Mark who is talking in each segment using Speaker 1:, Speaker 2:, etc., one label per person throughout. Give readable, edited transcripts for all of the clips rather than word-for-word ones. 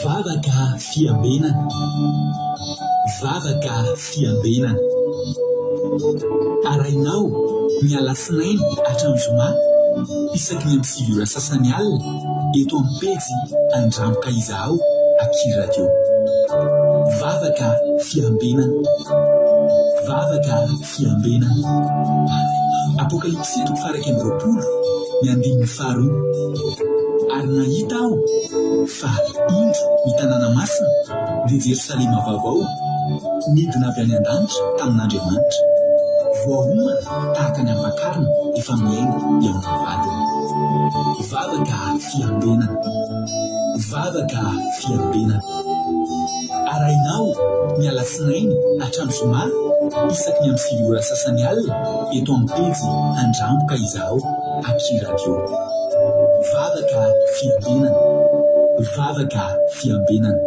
Speaker 1: Vavaka fiambenana. Vavaka fiambenana. Arahinao ny alatsinainy hatramin'ny zoma isaky ny amin'ny 9 ora sasany alina eto amin'ny pejy Andramoka Izahao Aky Radio. Vavaka fiambenana. Vavaka fiambenana. Apokalypsy toko faha-21 ny andininy faharoa. Ary nahita aho fa indro ny tanàna masina, dia Jerosalema vaovao, nidina avy any an-danitra tamin'Andriamanitra. Voaomana tahaka ny ampakarina efa mihaingo eo amin'ny vadiny. Vavaka fiambenana. Vavaka fiambenana. Arahinao ny alatsinainy hatramin'ny zoma isaky ny amin'ny 9 ora sasany alina eto amin'ny pejy Andramboka Izahao Aky Radio. Vavaka fiambenana. Vavaka fiambenana.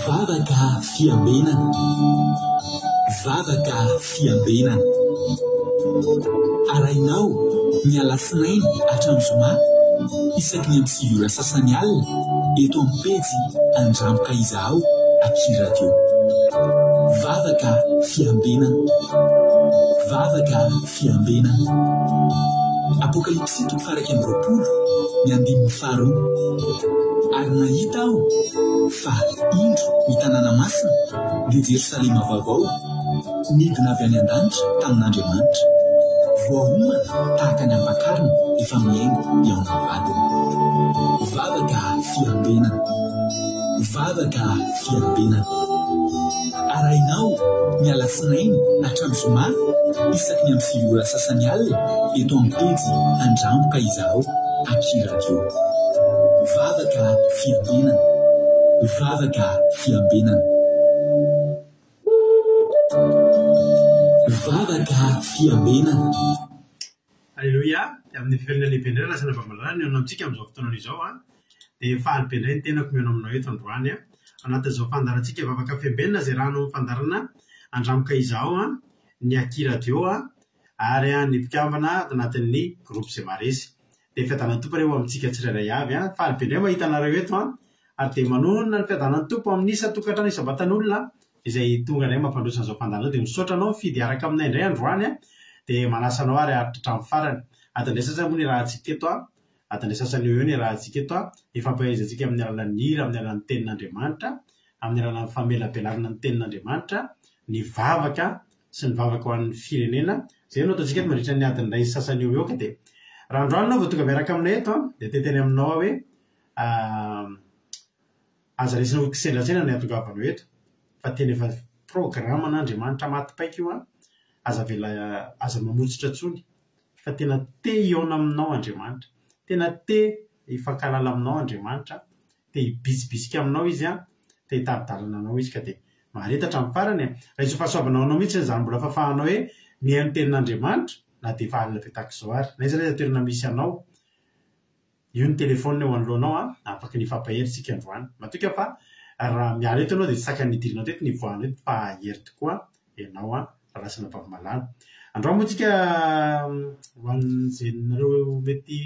Speaker 1: Vavaka fiambenana. Vavaka fiambenana. Arahinao ny alatsinainy hatramin'ny zoma isaky ny amin'ny 9 ora sasany alina eto amin'ny pejy Andramboka Izahao Aky Radio. Vavaka fiambenana. Vavaka fiambenana. Apokalypsy toko faha-21 ny andininy faharoa. Ary nahita aho fa indro ny tanàna masina, dia Jerosalema vaovao, nidina avy any an-danitra tamin'Andriamanitra. Voaomana tahaka ny ampakarina efa mihaingo eo amin'ny vadiny. Vavaka fiambenana. Vavaka fiambenana. Arahinao ny alatsinainy hatramin'ny zoma isaky ny amin'ny 9 ora sasany alina eto amin'ny pejy Andramboka Izahao Aky Radio. Vavaka fiambenana. Vavaka fiambenana. Vavaka fiambenana.
Speaker 2: Aleloia! Dia amin'ny fiverina lehibe indray lasa navamalala ny eo amintsika amin'izao fotoana izao an! Dia faly be indray ny tenako mihaona aminao eto androany an! Anatin'izao fandaharantsika vavaka fiambenana izay rano amin'ny fandaharana Andramoka Izaho an, ny Aky Radio an, ary ny mpikambana ato anatin'ny groupe izay maharesy. Dia fiadanan'ny Tompo re ho amintsika tsirairay avy an! Faly be indray mahita anareo eto an! Ary dia manonona ny fiadanan'ny Tompo amin'ny isan-tokantrano isam-batan'olona izay tonga indray mampandroso an'izao fandaharana izao. Dia misaotra anao nifidy hiaraka aminay indray androany an! Dia manasa anao ary haharitra hatramin'ny farany. Adiny iray sasany moa no iarahantsika eto an! Adiny iray sasany eo ho eo no iarahantsika eto an! Ifampaherezantsika amin'ny alalan'ny hira, amin'ny alalan'ny tenin'Andriamanitra, amin'ny alalan'ny famelabelarana ny tenin'Andriamanitra, ny vavaka sy ny vavaka ho an'ny firenena. Izay no ataontsika eto mandritra ny adiny iray sy sasany eo ho eo ka dia raha androany ianao vao tonga miaraka aminay eto an, dia te hiteny aminao aho hoe aza raisina ho kisendrasendra ny hahatongavanao eto fa tena efa programan'Andriamanitra maty paika io an, aza avela aza mamotsitra intsony fa tena te hihaona aminao Andriamanitra, tena te hifankahalala aminao Andriamanitra, te hibitsibitsika aminao Izy an, te hitari-dalana anao Izy ka dia mahareta hatramin'ny farany e! Raiso fahasoavana ho anao mihitsy izany mbola fahafahanao hoe mihaino tenin'Andriamanitra na dia efa alina be tahaka izao ary. Na aiza na aiza toerana misy anao, io ny telephone eo anoloanao an, afaka ny hifampahery isika androany. Matoky aho fa raha miala eto ianao dia tsy takany nidiranao teto ny hivoahanao eto fa hahery tokoa ianao an, Ralasana Bavimalala. Androany moa tsika ho an'izay nareo mety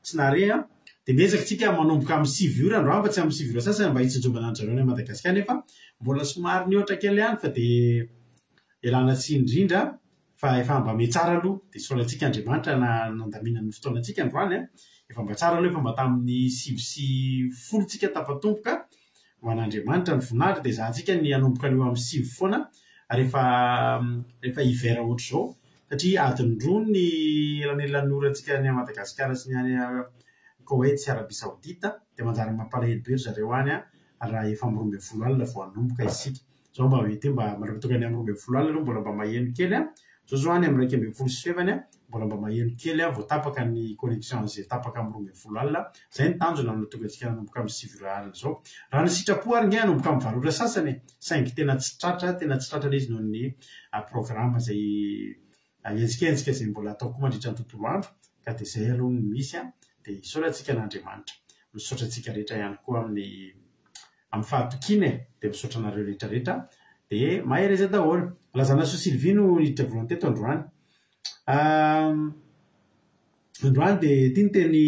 Speaker 2: tsy nahare an, dia miezaka tsika manomboka amin'ny 9 ora androany fa tsy amin'ny 9 ora sasany mba hitsinjovana an-dry zareo any Madagasikara nefa mbola somary nihoatra kely ihany fa dia ialana tsiny indrindra fa efa mba mihatsara aloha dia isaorantsika Andriamanitra nandamina ny fotoanantsika androany an, efa mba tsara aloha efa mba tamin'ny 9:10 tsika tafatomboka ho an'Andriamanitra ny voninahitra dia ezahantsika ny hanomboka an'io amin'ny 9 foana rehefa rehefa hiver ohatr'izao satria adiny roa ny elanelan'ny orantsika any Madagasikara sy ny any Koweït sy Arabie Saoudite dia manjary mampalahelo be ry zareo any raha efa amin'ny 12 alina vao hanomboka isika. Zao mba mety hoe mba mandra-pahatonga ny amin'ny 12 alina aloha mbola mba maheno kely an! Zao zao any amin'ny 11 sy fahefany an, mbola mba maheno kely an, vao tapaka ny connexion izay tapaka amin'ny 12 alina. Izay ny tanjona no nahatonga antsika nanomboka amin'ny 9 ora alina izao. Raha ny sitrapo ary ange hanomboka amin'ny 8 ora sasany e! Saingy tena tsy tratra, tena tsy tratra ilay izy noho ny programme izay henjikenjika izay mbola atao koa mandritra ny tontolo andro ka dia izay aloha no misy an! Dia isaorantsika an'Andriamanitra. Misaotra antsika rehetra ihany koa amin'ny amin'ny fahatokiana e! Dia misaotra anareo rehetra rehetra dia mahereza daholo. Lazanasoa Sylvie no niditra voalohany teto androany. Androany dia ity ny teny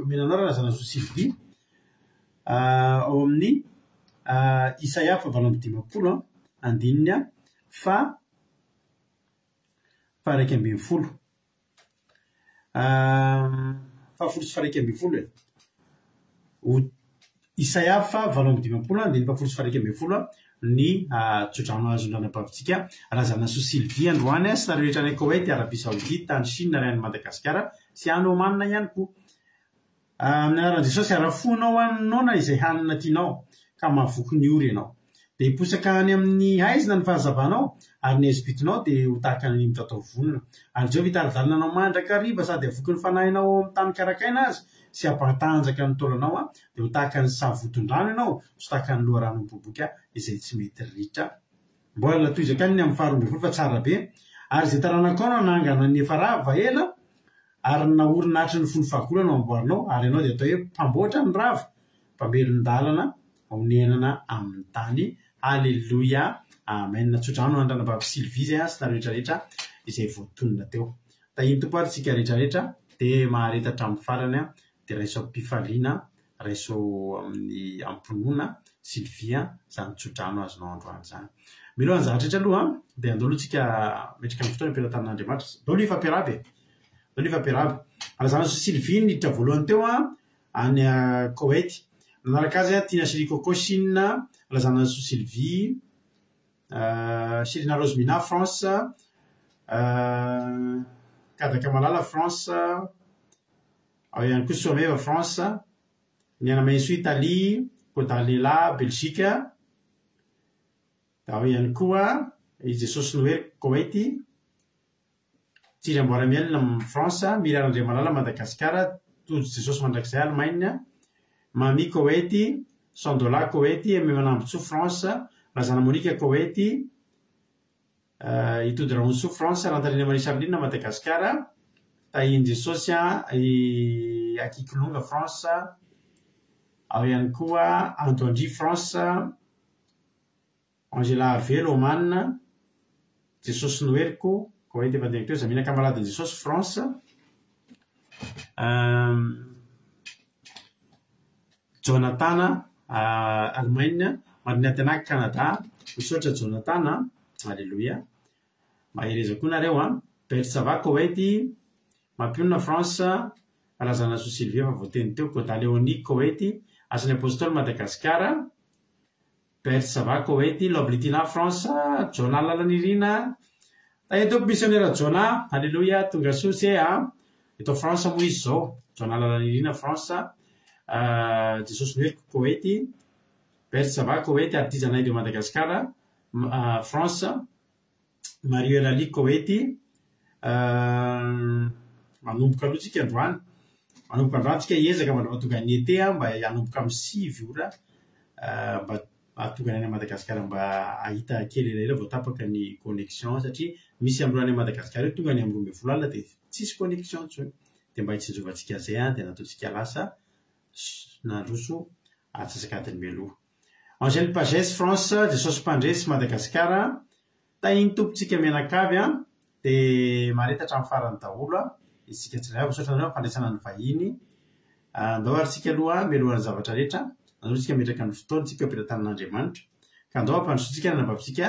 Speaker 2: omena anao Razanasoa Sylvie, ao amin'ny Isaia faha-58 andininy faha faha-11. Fahafolo sy faha-11 e. Ho Isaia faha-58 andininy fahafolo sy faha-11 ny tsodrano azon'ny anabavintsika Razanasoa Sylvie androany sy nareo rehetra any Koweït, Arabie Saoudite, any Chine ary any Madagasikara sy any Oman ihany koa. Amin'ny anaran'i Jesosy, arafoanao ho an'ny noana izay hanina tianao, ka mahavoky ny ory ianao. Dia hiposaka any amin'ny haizina ny fahazavanao, ary ny haizim-pitonao dia ho tahaka ny mitatao vonona. Ary Jehovah hitari-dalana anao mandrakariva sady havoky ny fanahinao ao amin'ny tany karakaina azy, sy hampahatanjaka ny taolanao, dia ho tahaka ny savoton-drano ianao, sy tahaka ny loharano miboiboika izay tsy mety ritra. Mbola tohizako ihany ny amin'ny faharoa ambin'ny folo fa tsara be. Ary izay taranakao no hanangana ny efa rava ela, Ary ny naorina hatry ny fony fahagola no amboarinao, ary ianao dia atao hoe mpamboatra ny rava, mpamelon-dalana honenana amin'ny tany. Aleloia! Amen! Tsodrano ho an'i Ranabavy Sylvie izay sy nareo rehetra rehetra izay voatonona teo. Tahian'ny Tompo ary tsika rehetra rehetra, dia mahareta hatramin'ny farany, dia raiso am-pifaliana, raiso amin'ny am-pinoana, Sylvie a, izany tsodrano azonao androany izany. Mialohan'ny zavatra rehetra aloha dia andao aloha tsika hametraka ny fotoana am-pelatanan'Andriamanitra. Andao aloha hifampiarahaba e! Andao aloha hifampiarahaba. Razanasoa Sylvie niditra voalohany teo an, any Koweït. Nanaraka azy Tina Chérie Coco, Chine, Razanasoa Sylvie, Chérina Rose Mina, France, Kadaka Malala, France, ao ihany koa Soameva, France, Niana Mahesoa, Italie, Kodalela, Belgique, ao ihany koa i Jesosy Noely, Koweït, Tsiry Amboaramiel, France, Mira Randriamalala, Madagasikara, Tojo Jesosy Mandrakizay, Allemagne, Mami, Koweït, Sandola, Koweït, Aimé Manambotsoa, France, Razana Monica, Koweït, Itody Rahonsoa, France, Rantarina Marie Charline, Madagasikara, Tahian'i Jesosy, i Akikilonga, France, ao ihany koa Antoandria, France, Angela Harvelo, Oman, Jesosy Noeliko, Koweït efa niteneniko teo, Zamina Kamaladin'i Jesosy, France. Jonathan, Allemagne, Marina Tenac, Canada, misaotra Jonathan a, Aleloia, mahereza koa nareo a, Bertsava, Koweït, Mampionona, France, Razanasoa Sylvie efa voateny teo, Goda Léonie, Koweït, Asan'ny Apostoly, Madagasikara, Bertsava, Koweït, Lovely Tina, France, Jonah Lalanirina, Tahian'ny Tompo Misionera Jonah, Aleloia, tonga soa se a, eto France moa izy izao, Jonah Lalanirina, France, Jesosy Noheriko, Koweït, Bertsava, Koweït, Artizanay de Madagascar, France, Mario El Ali, Koweït, Manomboka aloha tsika androany, manomboka androany tsika hiezaka mandra-pahatonga tonga ny été mba hanomboka amin'ny 9 ora mba hahatonga ny any Madagasikara mba hahita kely elaela vao tapaka ny connexion satria misy amin'ireo any Madagasikara io tonga any amin'ny 12 alina dia tsisy connexion intsony. Dia mba hitsinjovantsika an'izay dia nataontsika lasa nandroso antsasak'adiny mialoha. Angèle Pagès, France, Jesosy Mpandresy, Madagasikara, Tahin'ny Tompo tsika mianakavy an! Dia mahareta hatramin'ny farany daholo an! Isika tsirairay avy, misaotra anareo amin'ny fandraisana ny vahiny. Andao ary tsika aloha mialohan'ny zavatra rehetra, andao tsika hametraka ny fotoana tsika eo am-pelatanan'Andriamanitra. Ka andao hampandrosoantsika ny anabavintsika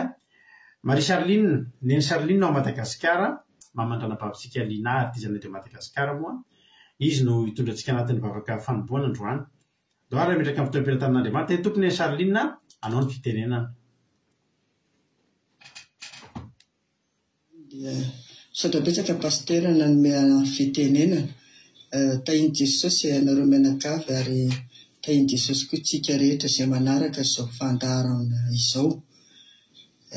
Speaker 2: Marie Charline, Neny Charline ao Madagasikara, maman-dranabavintsika Lina artizana eto Madagasikara moa. Izy no hitondra antsika anatin'ny vavaka fanombohana androany. Andao ary hametraka ny fotoana am-pelatanan'Andriamanitra. Tompo Neny Charline, anao ny fitenenana.
Speaker 3: Dia misaotra betsaka Pasitera nanome ahy fitenenana. Tahin'i Jesosy ianareo mianakavy ary tahin'i Jesosy koa tsika rehetra izay manaraka izao fandaharana izao.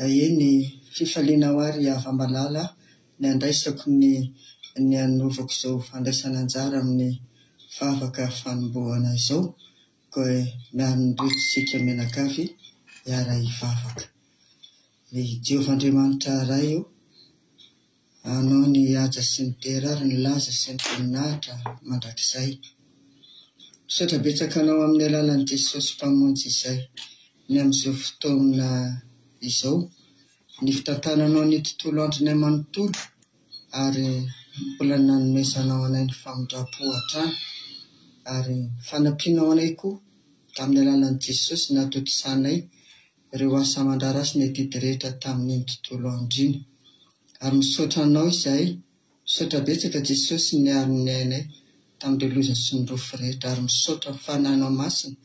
Speaker 3: Eny, fifaliana ho ahy ry hava-malala ny handraisako ny ny hanaovako izao fandraisana anjara amin'ny vavaka fanombohana izao. Koa mianondreto isika mianakavy hiara-hivavaka. Ry Jehovah Andriamanitra Ray o, Anao ny haja sy ny dera ary ny laza sy ny voninahitra mandrakizay. Misaotra betsaka Anao amin'ny alalan'i Jesosy Mpamonjy izay ny amin'izao fotoana izao, ny fitantananao ny tontolo andronay manontolo ary mbola nanomezanao anay ny famindram-po hatrany ary ny fanampianao anay koa tamin'ny alalan'i Jesosy nahatontosanay ireo asa aman-draharaha sy ny adidy rehetra tamin'iny tontolo andro iny. Ary misaotra Anao izahay, misaotra betsaka Jesosy niaro ny ainay tamin'ireo loza sy ny rofy rehetra ary misaotra ny Fanahinao Masina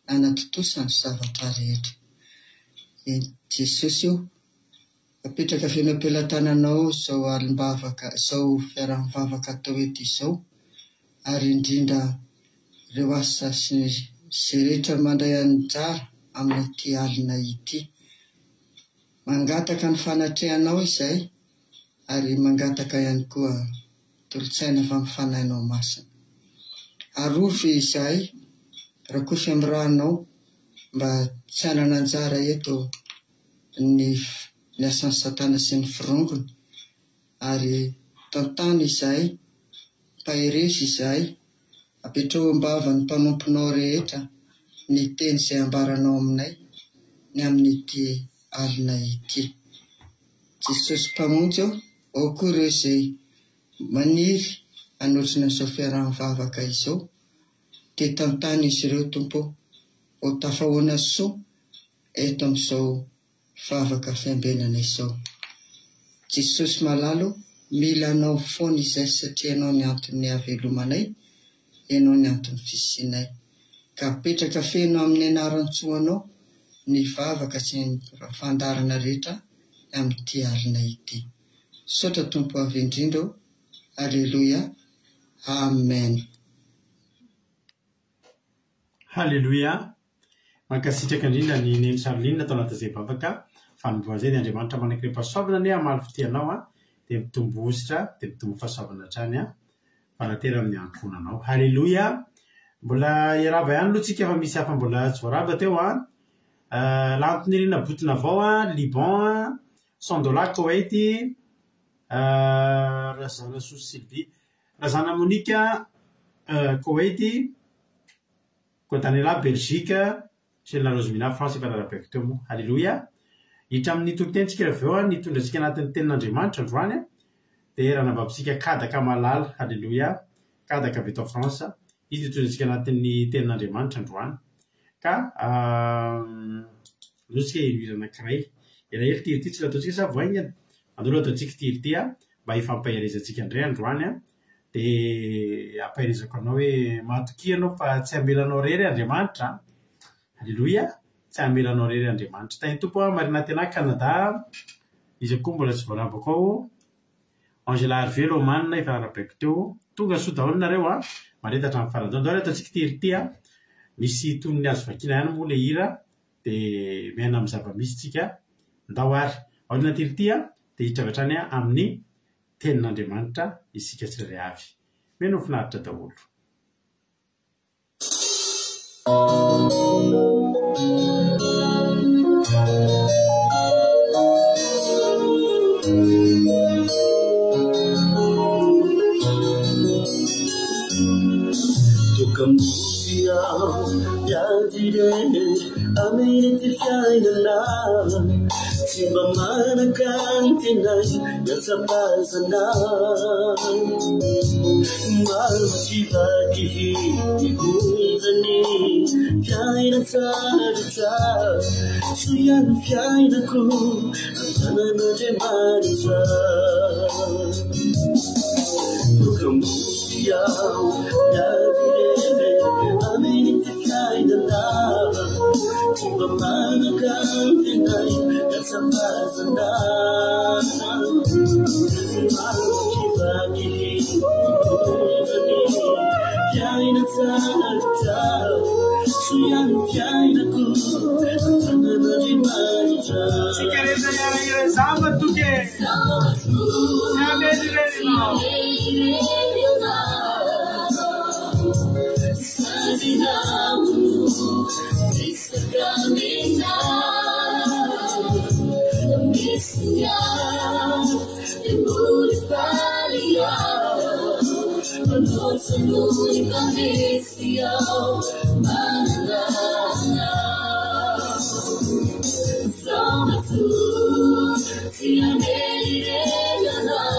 Speaker 3: nanatontosa ny zavatra rehetra. Eny Jesosy o, apetraka feno am-pelatananao izao alim-bavaka, izao fiaraha-mivavaka atao eto izao ary indrindra ireo asa sy ny izay rehetra mandray anjara amin'ity alina ity. Mangataka ny fanatrehanao izay ary mangataka ihany koa tolo-tsaina avy amin'ny Fanahinao Masina. Arovy izahay, rakofy amin'ny rànao mba tsy hanana anjara eto ny ny asan'i Satana sy ny forongony ary tantano izahay, ampaherezo izahay, apetraho am-bavan'ny mpanomponao rehetra ny teny izay ambaranao aminay ny amin'ity alina ity. Jesosy Mpamonjy ô, ao koa ireo izay maniry hanotrona an'izao fiaraha-mivavaka izao, dia tantano izy ireo Tompo ô, ho tafahoana soa eto amin'izao vavaka fiambenana izao. Jesosy malala ô, mila Anao foana izahay satria Ianao ny anton'ny havelomanay, Ianao ny anton'ny fisianay. Ka apetraka feno amin'ny anaran-tsoanao ny vavaka sy ny fandaharana rehetra amin'ity alina ity. Misaotra Tompo Avo Indrindra ô. Aleloia. Amen.
Speaker 2: Haleloia! Mankasitraka indrindra an'i Neny Charline tao anatin'izay vavaka fanombohana izay. Dia Andriamanitra manan-karem-pahasoavana anie hamaly fitia anao an! Dia mitombo hosotra, dia mitombo fahasoavana hatrany an! Fanatera amin'ny ankohonanao. Haleloia! Mbola hiarahaba ihany aloha tsika fa misy hafa mbola tsy voarahaba teo an! Lantonirina Botonavao an, Liban an, Sandola Koweït, Razanasoa Sylvie, Razana Monica Koweït, Godanela Belgique, Sheila Rosemina France efa narabaiko teo moa. Haleloia! Hiditra amin'ny toriteny tsika avy eo an, hitondra antsika anatin'ny tenin'Andriamanitra androany an, dia ranabavitsika Kadaka Malala, haleloia, Kadaka avy eto France, izy no hitondra antsika anatin'ny tenin'Andriamanitra androany. Ka aleo tsika hino hira anankiray. Elaela ity hira ity tsy nataontsika sa vao haingana? Andao aloha ataontsika ity hira ity an, mba hifampaherezantsika indray androany an. Dia ampaherezako anao hoe matokia ianao fa tsy hamela anao irery Andriamanitra an! Aleloia! Tsy hamela anao irery Andriamanitra. Tahin'ny Tompo an, Marina Tena, Canada, iza koa mbola tsy voarabako ao? Angela Harvey, Oman, efa narabaiko teo. Tonga soa daholo nareo an! Mahareta hatramin'ny farany. Andao ary ataontsika ity hira ity an! Misy tonony azo vakiana ihany moa ilay hira, dia miaina amin'ny zava-misy tsika. Ndao ary! Aorian'ity hira ity an, dia hiditra avy hatrany amin'ny Tenin'Andriamanitra isika tsirairay avy. Mino ho finaritra daholo.
Speaker 4: Toka-mofy aho miady irery amin'ity fiainana Tsy mba manan-kantenaina Miantsapazana Mamakivaky ny onjany Fiainan-tsarotra Soa ihany ny fiainako An-tanan'Andriamanitra Toka-mofy aho Miady irery Amin'ity fiainana Tsy mba manan-kantenaina Miantsapazana
Speaker 2: Tsika rehetra hiara-hira izany matoky e! Tsy hamely irery ianao.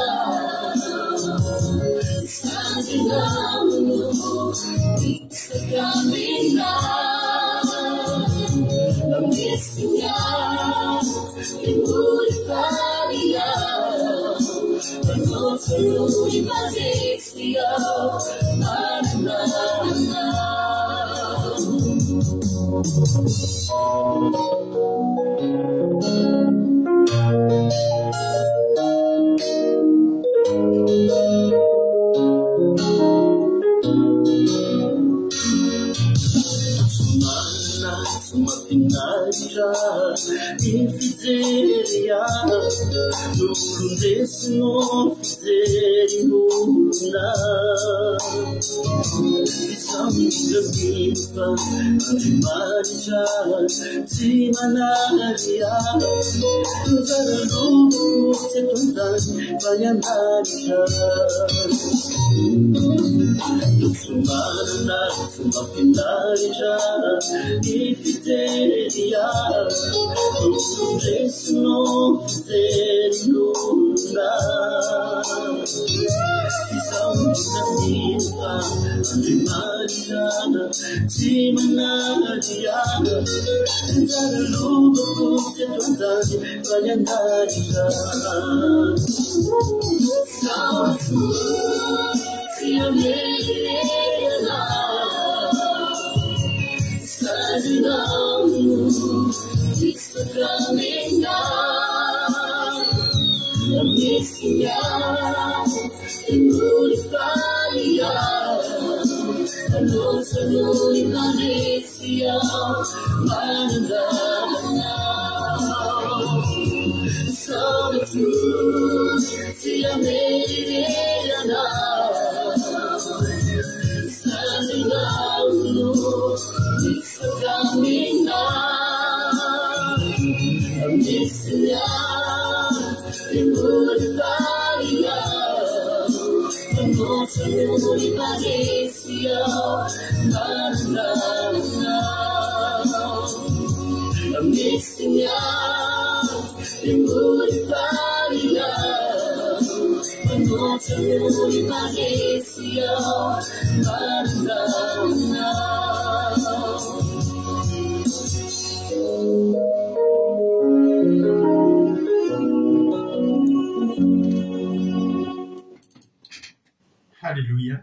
Speaker 2: Haleloia.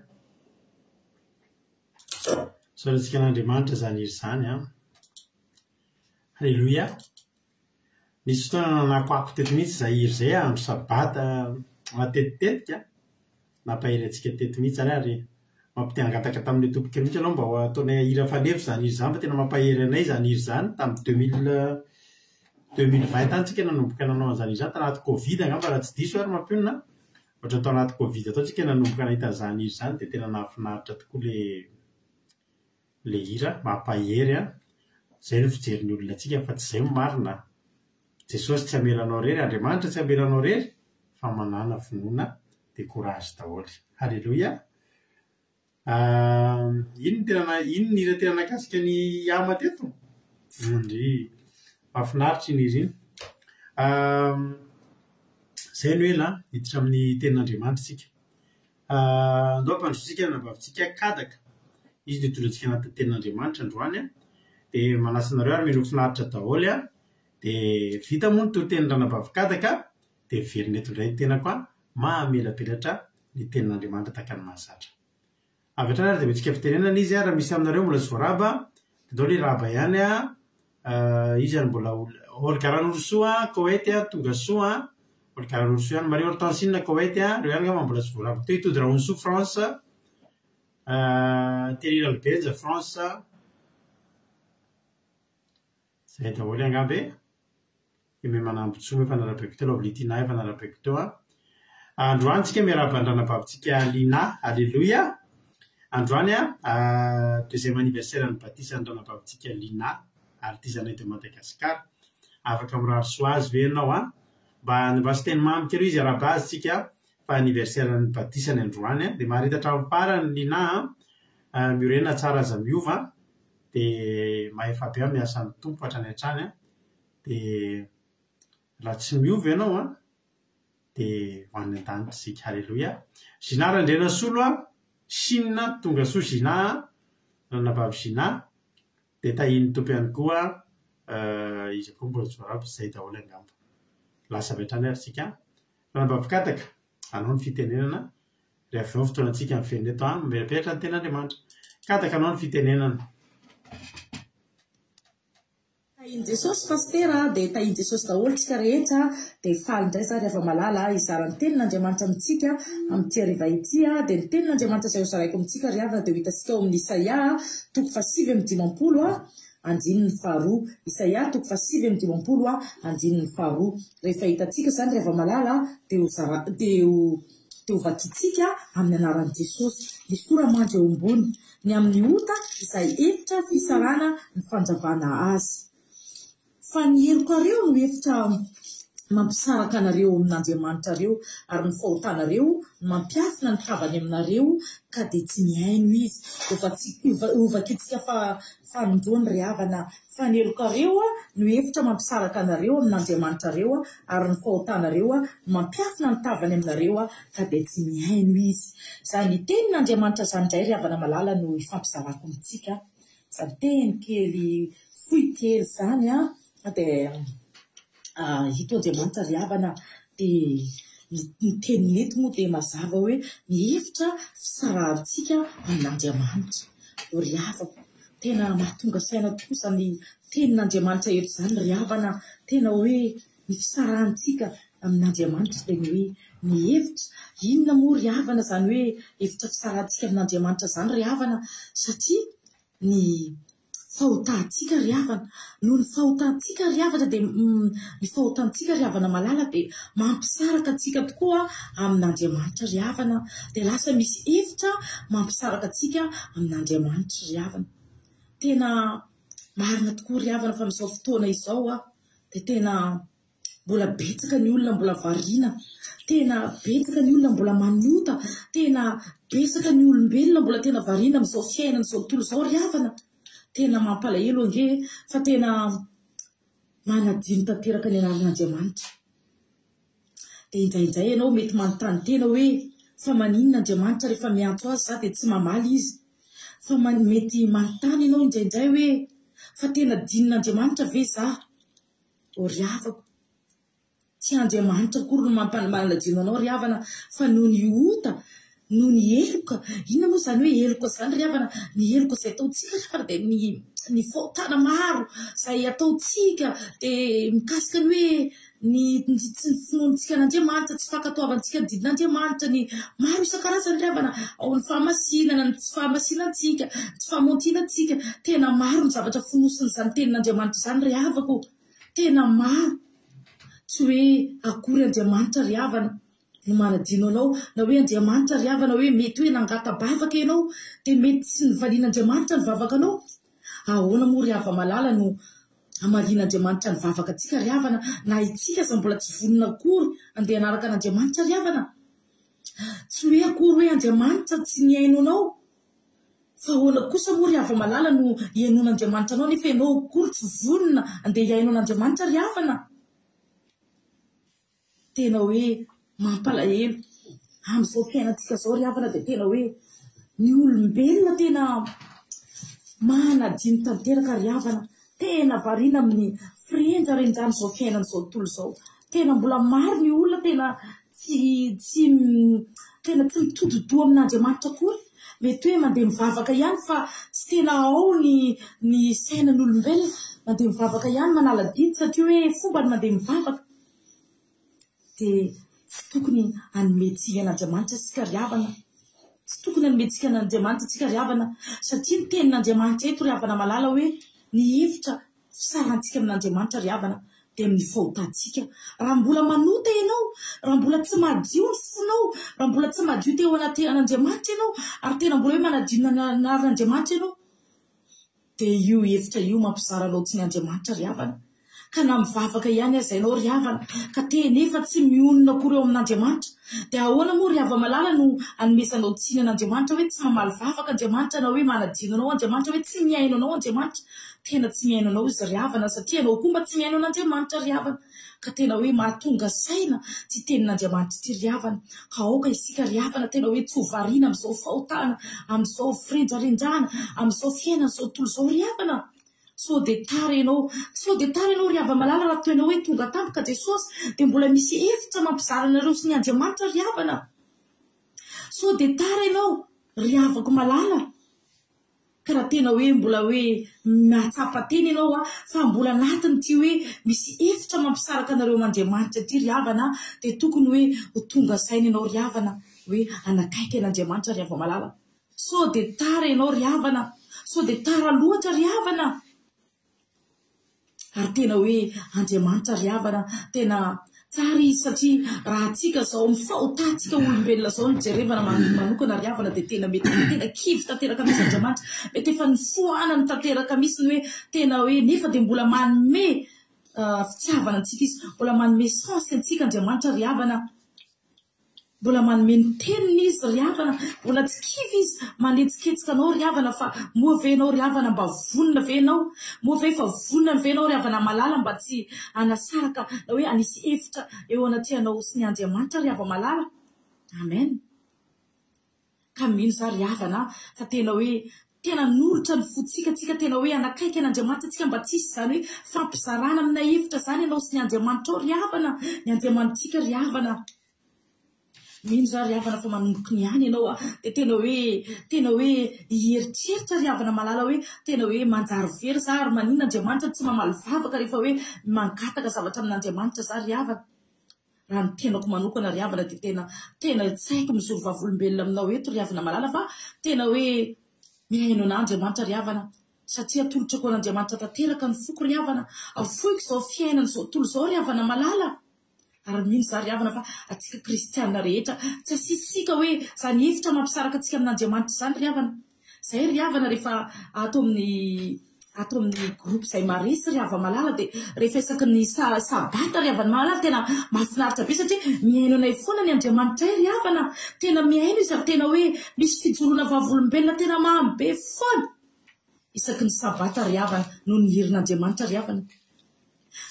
Speaker 2: Isaorantsika an'Andriamanitra izany hira izany an. Haleloia. Nisy fotoana nanakoako teto mihitsy izay hira izay andro sabata matetitetika. Nampahery antsika teto mihitsy izany ary mampite hangataka tamin'ilay tompon-kira mihitsy ianao mba ho ataonay hira faneva izany hira izany fa tena mampahery anay izany hira izany tamin'ny 2000 2020 tany tsika nanomboka nanao an'izany hira izany, tanaty covid angamba raha tsy diso ary mampionona an! Ohatran'ny tao anaty covid tao tsika nanomboka nahita an'izany hira izany dia tena nahafinaritra tokoa ilay ilay hira, mampahery an! Izay no fijerin'ny olona antsika fa tsy izay no marina an! Jesosy tsy hamela anao irery, Andriamanitra tsy hamela anao irery fa manàna finoana dia courage daholo. Haleloia! Ino no tena ino ny hira tena nahakasika an'i Yama teto? Ndry! Mahafinaritra iny hira iny. Izay no ela an, hiditra amin'ny tenin'Andriamanitra isika. Andao hampandrosoantsika ny anabavintsika Kadaka. Izy no hitondra antsika anatin'ny tenin'Andriamanitra androany an. Dia manasa anareo ary mino ho finaritra daholo an. Dia vita moa ny toritenin'ny ranabavy Kadaka dia miverina eto indray ny tenako an, mamelabelatra ny tenin'Andriamanitra tahaka ny mahazatra. Avy hatrany ary dia omentsika fitenenana izy an, raha misy aminareo mbola tsy voarahaba dia ndao le rahaba ihany an, iza no mbola olona, Olga Ranorosoa, Koety an, tonga soa an, Olga Ranorosoa ihany, Marie Hortensine, Koety an, ireo ihany angamba mbola tsy voarahaba teo, Itody Rahonisoa, France, Thierry Ralibenja, France, Zay daholo angamba e! Aimé Manambotsoa efa narabaiko teo, Lovely Tina efa narabaiko teo an! Androany tsika miarahaba ny ranabavintsika Lina, Aleloia! Androany an, deuxième anniversaire ny batisan'ny ranabavintsika Lina, artisanay de Madagascar. Afaka mirary soa azy ve ianao an? Mba andraso teny mamy kely izy arahaba azy tsika fa anniversaire ny batisany androany an! Dia mahareta hatramin'ny farany Lina an! Miorena tsara aza miova an! Dia mahefa be amin'ny asan'ny Tompo hatrany hatrany an, dia raha tsy miova ianao an, dia ho any an-danitra isika. Haleloia. Gina Randrianasolo an, Chine, tongasoa Gina a, ranabavy Gina, dia tahian'ny Tompo ihany koa iza koa mbola tsy voarabo, izay daholo angamba. Lasa avy hatrany ary isika. Ranabavy Kadaka, anao ny fitenenana, rehefa avy eo ny fotoanantsika miverina eto an, mametrapetraka ny tenin'Andriamanitra. Kadaka anao ny fitenenana.
Speaker 5: Tahin'i Jesosy Pasitera a, dia tahin'i Jesosy daholo tsika rehetra, dia faly indray za ry hava-malala a, hizara ny tenin'Andriamanitra amintsika amin'ity hariva ity a, dia ny tenin'Andriamanitra izay hozaraiko amintsika ry havana dia ho hitantsika ao amin'ny Isaia toko faha-59 a, andininy faharoa, Isaia toko faha-59 a, andininy faharoa, rehefa hitantsika izany ry hava-malala a, dia ho zara, dia ho dia ho vakintsika amin'ny anaran'i Jesosy, ny sora-mandry eo ambony. Ny amin'ny ota izay efitra fisarana ny fandravana azy. Fa ny helokareo no efitra mampisaraka anareo amin'Andriamanitrareo, ary ny fahotanareo no mampiafina ny tavany aminareo, ka dia tsy mihaino Izy. Hovakintsika fanindroany ry havana, fa ny helokareo no efitra mampisaraka anareo amin'Andriamanitrareo, ary ny fahotanareo no mampiafina ny tavany aminareo, ka dia tsy mihaino Izy. Izany tenin'Andriamanitra izany indray ry havana malala no ifampizarako amintsika. Izany teny kely fohy kely izany an, dia ito Andriamanitra ry havana dia ny teniny eto moa dia mazava hoe ny hevitra fisarahantsika amin'Andriamanitra. O ry havako, tena mahatonga saina tokoa izany tenin'Andriamanitra eto izany ry havana, tena hoe Ny fisarahantsika amin'Andriamanitra dia ny hoe ny hevitra. Inona moa ry havana izany hoe hevitra fisarahantsika amin'Andriamanitra izany ry havana? Satria ny fahotantsika ry havana, noho ny fahotantsika ry havana dia ny fahotantsika ry havana malala dia mampisaraka antsika tokoa amin'Andriamanitra ry havana. Dia lasa misy hevitra mampisaraka antsika amin'Andriamanitra ry havana. Tena marina tokoa ry havana fa amin'izao fotoana izao aho dia tena mbola betsaka ny olona mbola variana, tena betsaka ny olona mbola manota, tena betsaka ny olombelona mbola tena variana amin'izao fiainana izao tontolo izao ry havana. Tena mampalahelo ange fa tena manadino tanteraka ny anaran'Andriamanitra. Dia indraindray ianao mety manontany tena hoe fa maninona Andriamanitra rehefa miantso azy za dia tsy mamaly izy? Fa mety manontany ianao indraindray hoe fa tena adinon'Andriamanitra ve za? Ô ry havako, tsy Andriamanitra akory no mampanadino anao ry havana fa noho ny ota, noho ny heloka. Inona moa izany hoe heloka izany ry havana? Ny heloka izay ataontsika ry havana dia ny ny fahotana maro izay ataontsika dia mikasika ny hoe ny ny tsy finoantsika an'Andriamanitra, tsy fankatoavantsika ny didin'Andriamanitra, ny maro isan-karazany ry havana, ao ny fahamasinana, ny tsy fahamasinantsika, ny tsy fahamontinantsika, tena maro ny zavatra fonosin'izany tenin'Andriamanitra izany ry havako, tena maro, tsy hoe akory Andriamanitra ry havana no manadino anao, na hoe Andriamanitra ry havana hoe mety hoe nangata-bavaka ianao dia mety tsy nivalian'Andriamanitra ny vavakanao, ahoana moa ry hava-malala no Hamalian'Andriamanitra ny vavaka antsika ry havana na itsika aza mbola tsy vonona akory andeha hanaraka an'Andriamanitra ry havana. Tsy hoe akory hoe Andriamanitra tsy nihaino anao. Fa ahoana kosa moa ry hava-malala no hihainoan'Andriamanitra anao nefa ianao akory tsy vonona andeha hihaino an'Andriamanitra ry havana. Tena hoe mampalahelo. Amin'izao fiainantsika izao ry havana dia tena hoe ny olombelona tena manadino tanteraka ry havana. Tena variana amin'ny firenjarenjan'izao fiainan'izao tontolo izao. Tena mbola maro ny olona tena tsy tsy tena tsy mitodi-doha amin'Andriamanitra akory. Mety hoe mandeha mivavaka ihany fa tsy tena ao ny ny sainan'olombelona. Mandeha mivavaka ihany manala didy satria hoe fomba ny mandeha mivavaka. Dia tsy tokony hanome tsiny an'Andriamanitra isika ry havana. Tsy tokony hanome tsiny an'Andriamanitra isika ry havana, satria ny tenin'Andriamanitra eto ry havana malala hoe ny hevitra fisarantsika amin'Andriamanitra ry havana dia amin'ny fahotantsika. Raha mbola manota ianao, raha mbola tsy madio ny fonao, raha mbola tsy madio teo anatrehan'Andriamanitra ianao, ary tena mbola hoe manadio ny anaran'Andriamanitra ianao, Dia io hevitra io mampizara anao tsy ny Andriamanitra ry havana. Ka na mivavaka ihany aza ianao ry havana, ka te nefa tsy mionona akory eo amin'Andriamanitra, dia ahoana moa ry hava-malala no anomezanao tsiny an'Andriamanitra hoe tsy mamaly vavaka Andriamanitra na hoe manadino anao Andriamanitra hoe tsy mihaino anao Andriamanitra? Tena tsy mihaino anao Izy ry havana satria ianao koa mba tsy mihaino an'Andriamanitra ry havana. Ka tena hoe mahatonga saina ity tenin'Andriamanitra ity ry havana. Ka aoka isika ry havana tena hoe tsy ho variana amin'izao fahotana, amin'izao firendrarendrana, amin'izao fiainan'izao tontolo izao ry havana. Sao dia tara ianao, sao dia tara ianao ry hava-malala raha toa ianao hoe tonga tampoka Jesosy dia mbola misy efitra mampizara anareo sy ny Andriamanitra ry havana. Sao dia tara ianao ry havako malala. Ka raha tena hoe mbola hoe mahatsapa tena ianao a, fa mbola anatin'ity hoe misy efitra mampisaraka anareo amin'Andriamanitra ity ry havana dia tokony hoe ho tonga saina ianao ry havana hoe hanakaiky an'Andriamanitra ry hava-malala. Sao dia tara ianao ry havana, sao dia tara loatra ry havana. Ary tena hoe Andriamanitra ry havana, tena tsara Izy satria raha antsika izao amin'ny fahotantsika olombelona izao no jerevana manokana ry havana dia tena mety efa tena kivy tanteraka mihitsy Andriamanitra, mety efa nifoanany tanteraka mihitsy ny hoe tena hoe nefa dia mbola manome fitiavana antsika Izy, mbola manome chance antsika Andriamanitra ry havana. Mbola manome ny teniny izy ry havana, mbola tsy kivy izy manetsiketsika anao ry havana fa moa ve ianao ry havana mba vonona ve ianao? Moa ve efa vonona ve ianao ry havana malala mba tsy hanasaraka na hoe hanisy efitra eo anatrehanao sy ny Andriamanitra ry hava-malala? Amen. Ka mino za ry havana fa tena hoe tena hanolotra ny fontsika tsika tena hoe hanakaiky an'Andriamanitra tsika mba tsy hisy izany hoe fampizarana amina hevitra izany ianao sy ny Andriamanitrao ry havana, ny Andriamanitsika ry havana. Mino za ry havana fa manomboka ny any ianao dia tena hoe tena hoe hieritreritra ry havana malala hoe tena hoe manjary very za ary maninona Andriamanitra no tsy mamaly vavaka rehefa hoe mangataka zavatra amin'Andriamanitra za ry havana. Raha ny tenako manokana ry havana dia tena tena tsy haiko mijoro vavolombelona aminao eto ry havana malala fa tena hoe mihaino anah Andriamanitra ry havana satria atolotrako an'Andriamanitra tanteraka ny foko ry havana, afoiko izao fiainana izao tontolo izao ry havana malala ary mino za ry havana fa antsika kristiana rehetra tsy asiantsika hoe izany efitra mampisaraka antsika amin'Andriamanitra izany ry havana. Zay ry havana rehefa ato amin'ny ato amin'ny groupe izay maresy ry hava-malala dia rehefa isaky ny sabata ry havana malala tena mahafinaritra be satria mihaino anay foana ny Andriamanitray ry havana, tena mihaino izy ary tena hoe misy fijoroana vavolombelona tena mamy be foana isaky ny sabata ry havana noho ny herin'Andriamanitra ry havana.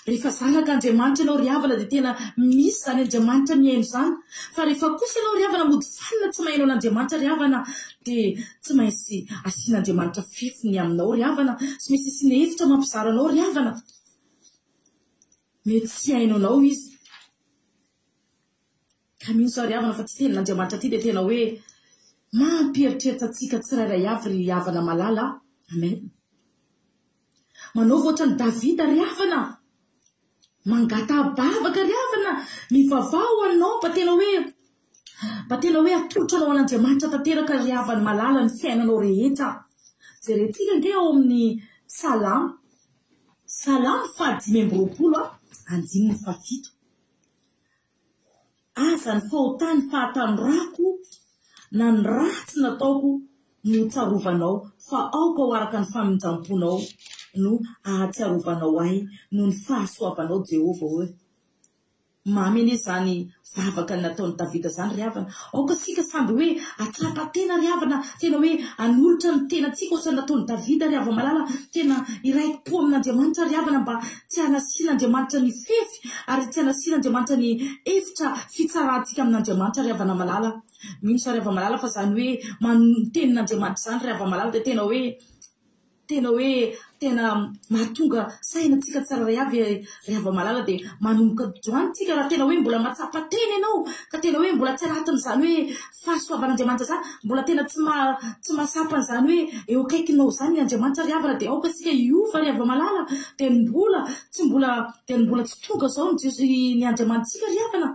Speaker 5: Rehefa zanak'Andriamanitra ianao ry havana dia tena misy izany Andriamanitra mihaino izany. Fa rehefa kosa ianao ry havana mody fanina tsy maheno an'Andriamanitra ry havana dia tsy maintsy asian'Andriamanitra fefy ny aminao ry havana, tsy maintsy asiana hevitra mampizara anao ry havana. Mety tsy hihaino anao izy. Ka mino za ry havana fa tsy tenin'Andriamanitra ity dia tena hoe mampieritreritra antsika tsirairay avy ry havana malala a. Amen. Manaova ohatran'i Davida ry havana. Mangataha-bavaka ry havana. Mivavaha ho anao mba tena hoe mba tena hoe atolotra anao an'Andriamanitra tanteraka ry havana malala ny fiainanao rehetra. Jerentsika ange ao amin'ny Salamo. Salamo faha 25 andininy faha-7. Aza ny fahotan'ny fahatanorako na ny ratsy nataoko no tsarovanao, fa aoka ho araka ny famindram-ponao no ahatsiarovanao ahy noho ny fahasoavanao, Jehovah ô. Mamy anie izany vavaka nataon'i Davida izany, ry havana. Aoka isika samby hoe hahatsapa tena, ry havana, tena hoe hanolotra ny tenantsika ohatran'ny nataon'i Davida, ry hava-malala, tena hiraiki-po amin'Andriamanitra, ry havana, mba tsy hanasian'Andriamanitra ny fefy ary tsy hanasian'Andriamanitra ny efitra fitsarantsika amin'Andriamanitra, ry havana malala. Mino sa ry hava-malala fa izany hoe ny tenin'Andriamanitra izany, ry hava-malala, dia tena hoe Tena hoe tena mahatonga saina antsika tsirairay avy ry hava-malala dia manomboka androany tsika raha tena hoe mbola mahatsapa tena ianao ka tena hoe mbola tsy anatin'izany hoe fahasoavan'Andriamanitra izany, mbola tena tsy maha tsy mahatsapa an'izany hoe eo akaikinao izany ny Andriamanitra ry havana dia aoka isika hiova ry hava-malala dia ny mbola tsy mbola dia ny mbola tsy tonga izao ny Jeso ny Andriamanitsika ry havana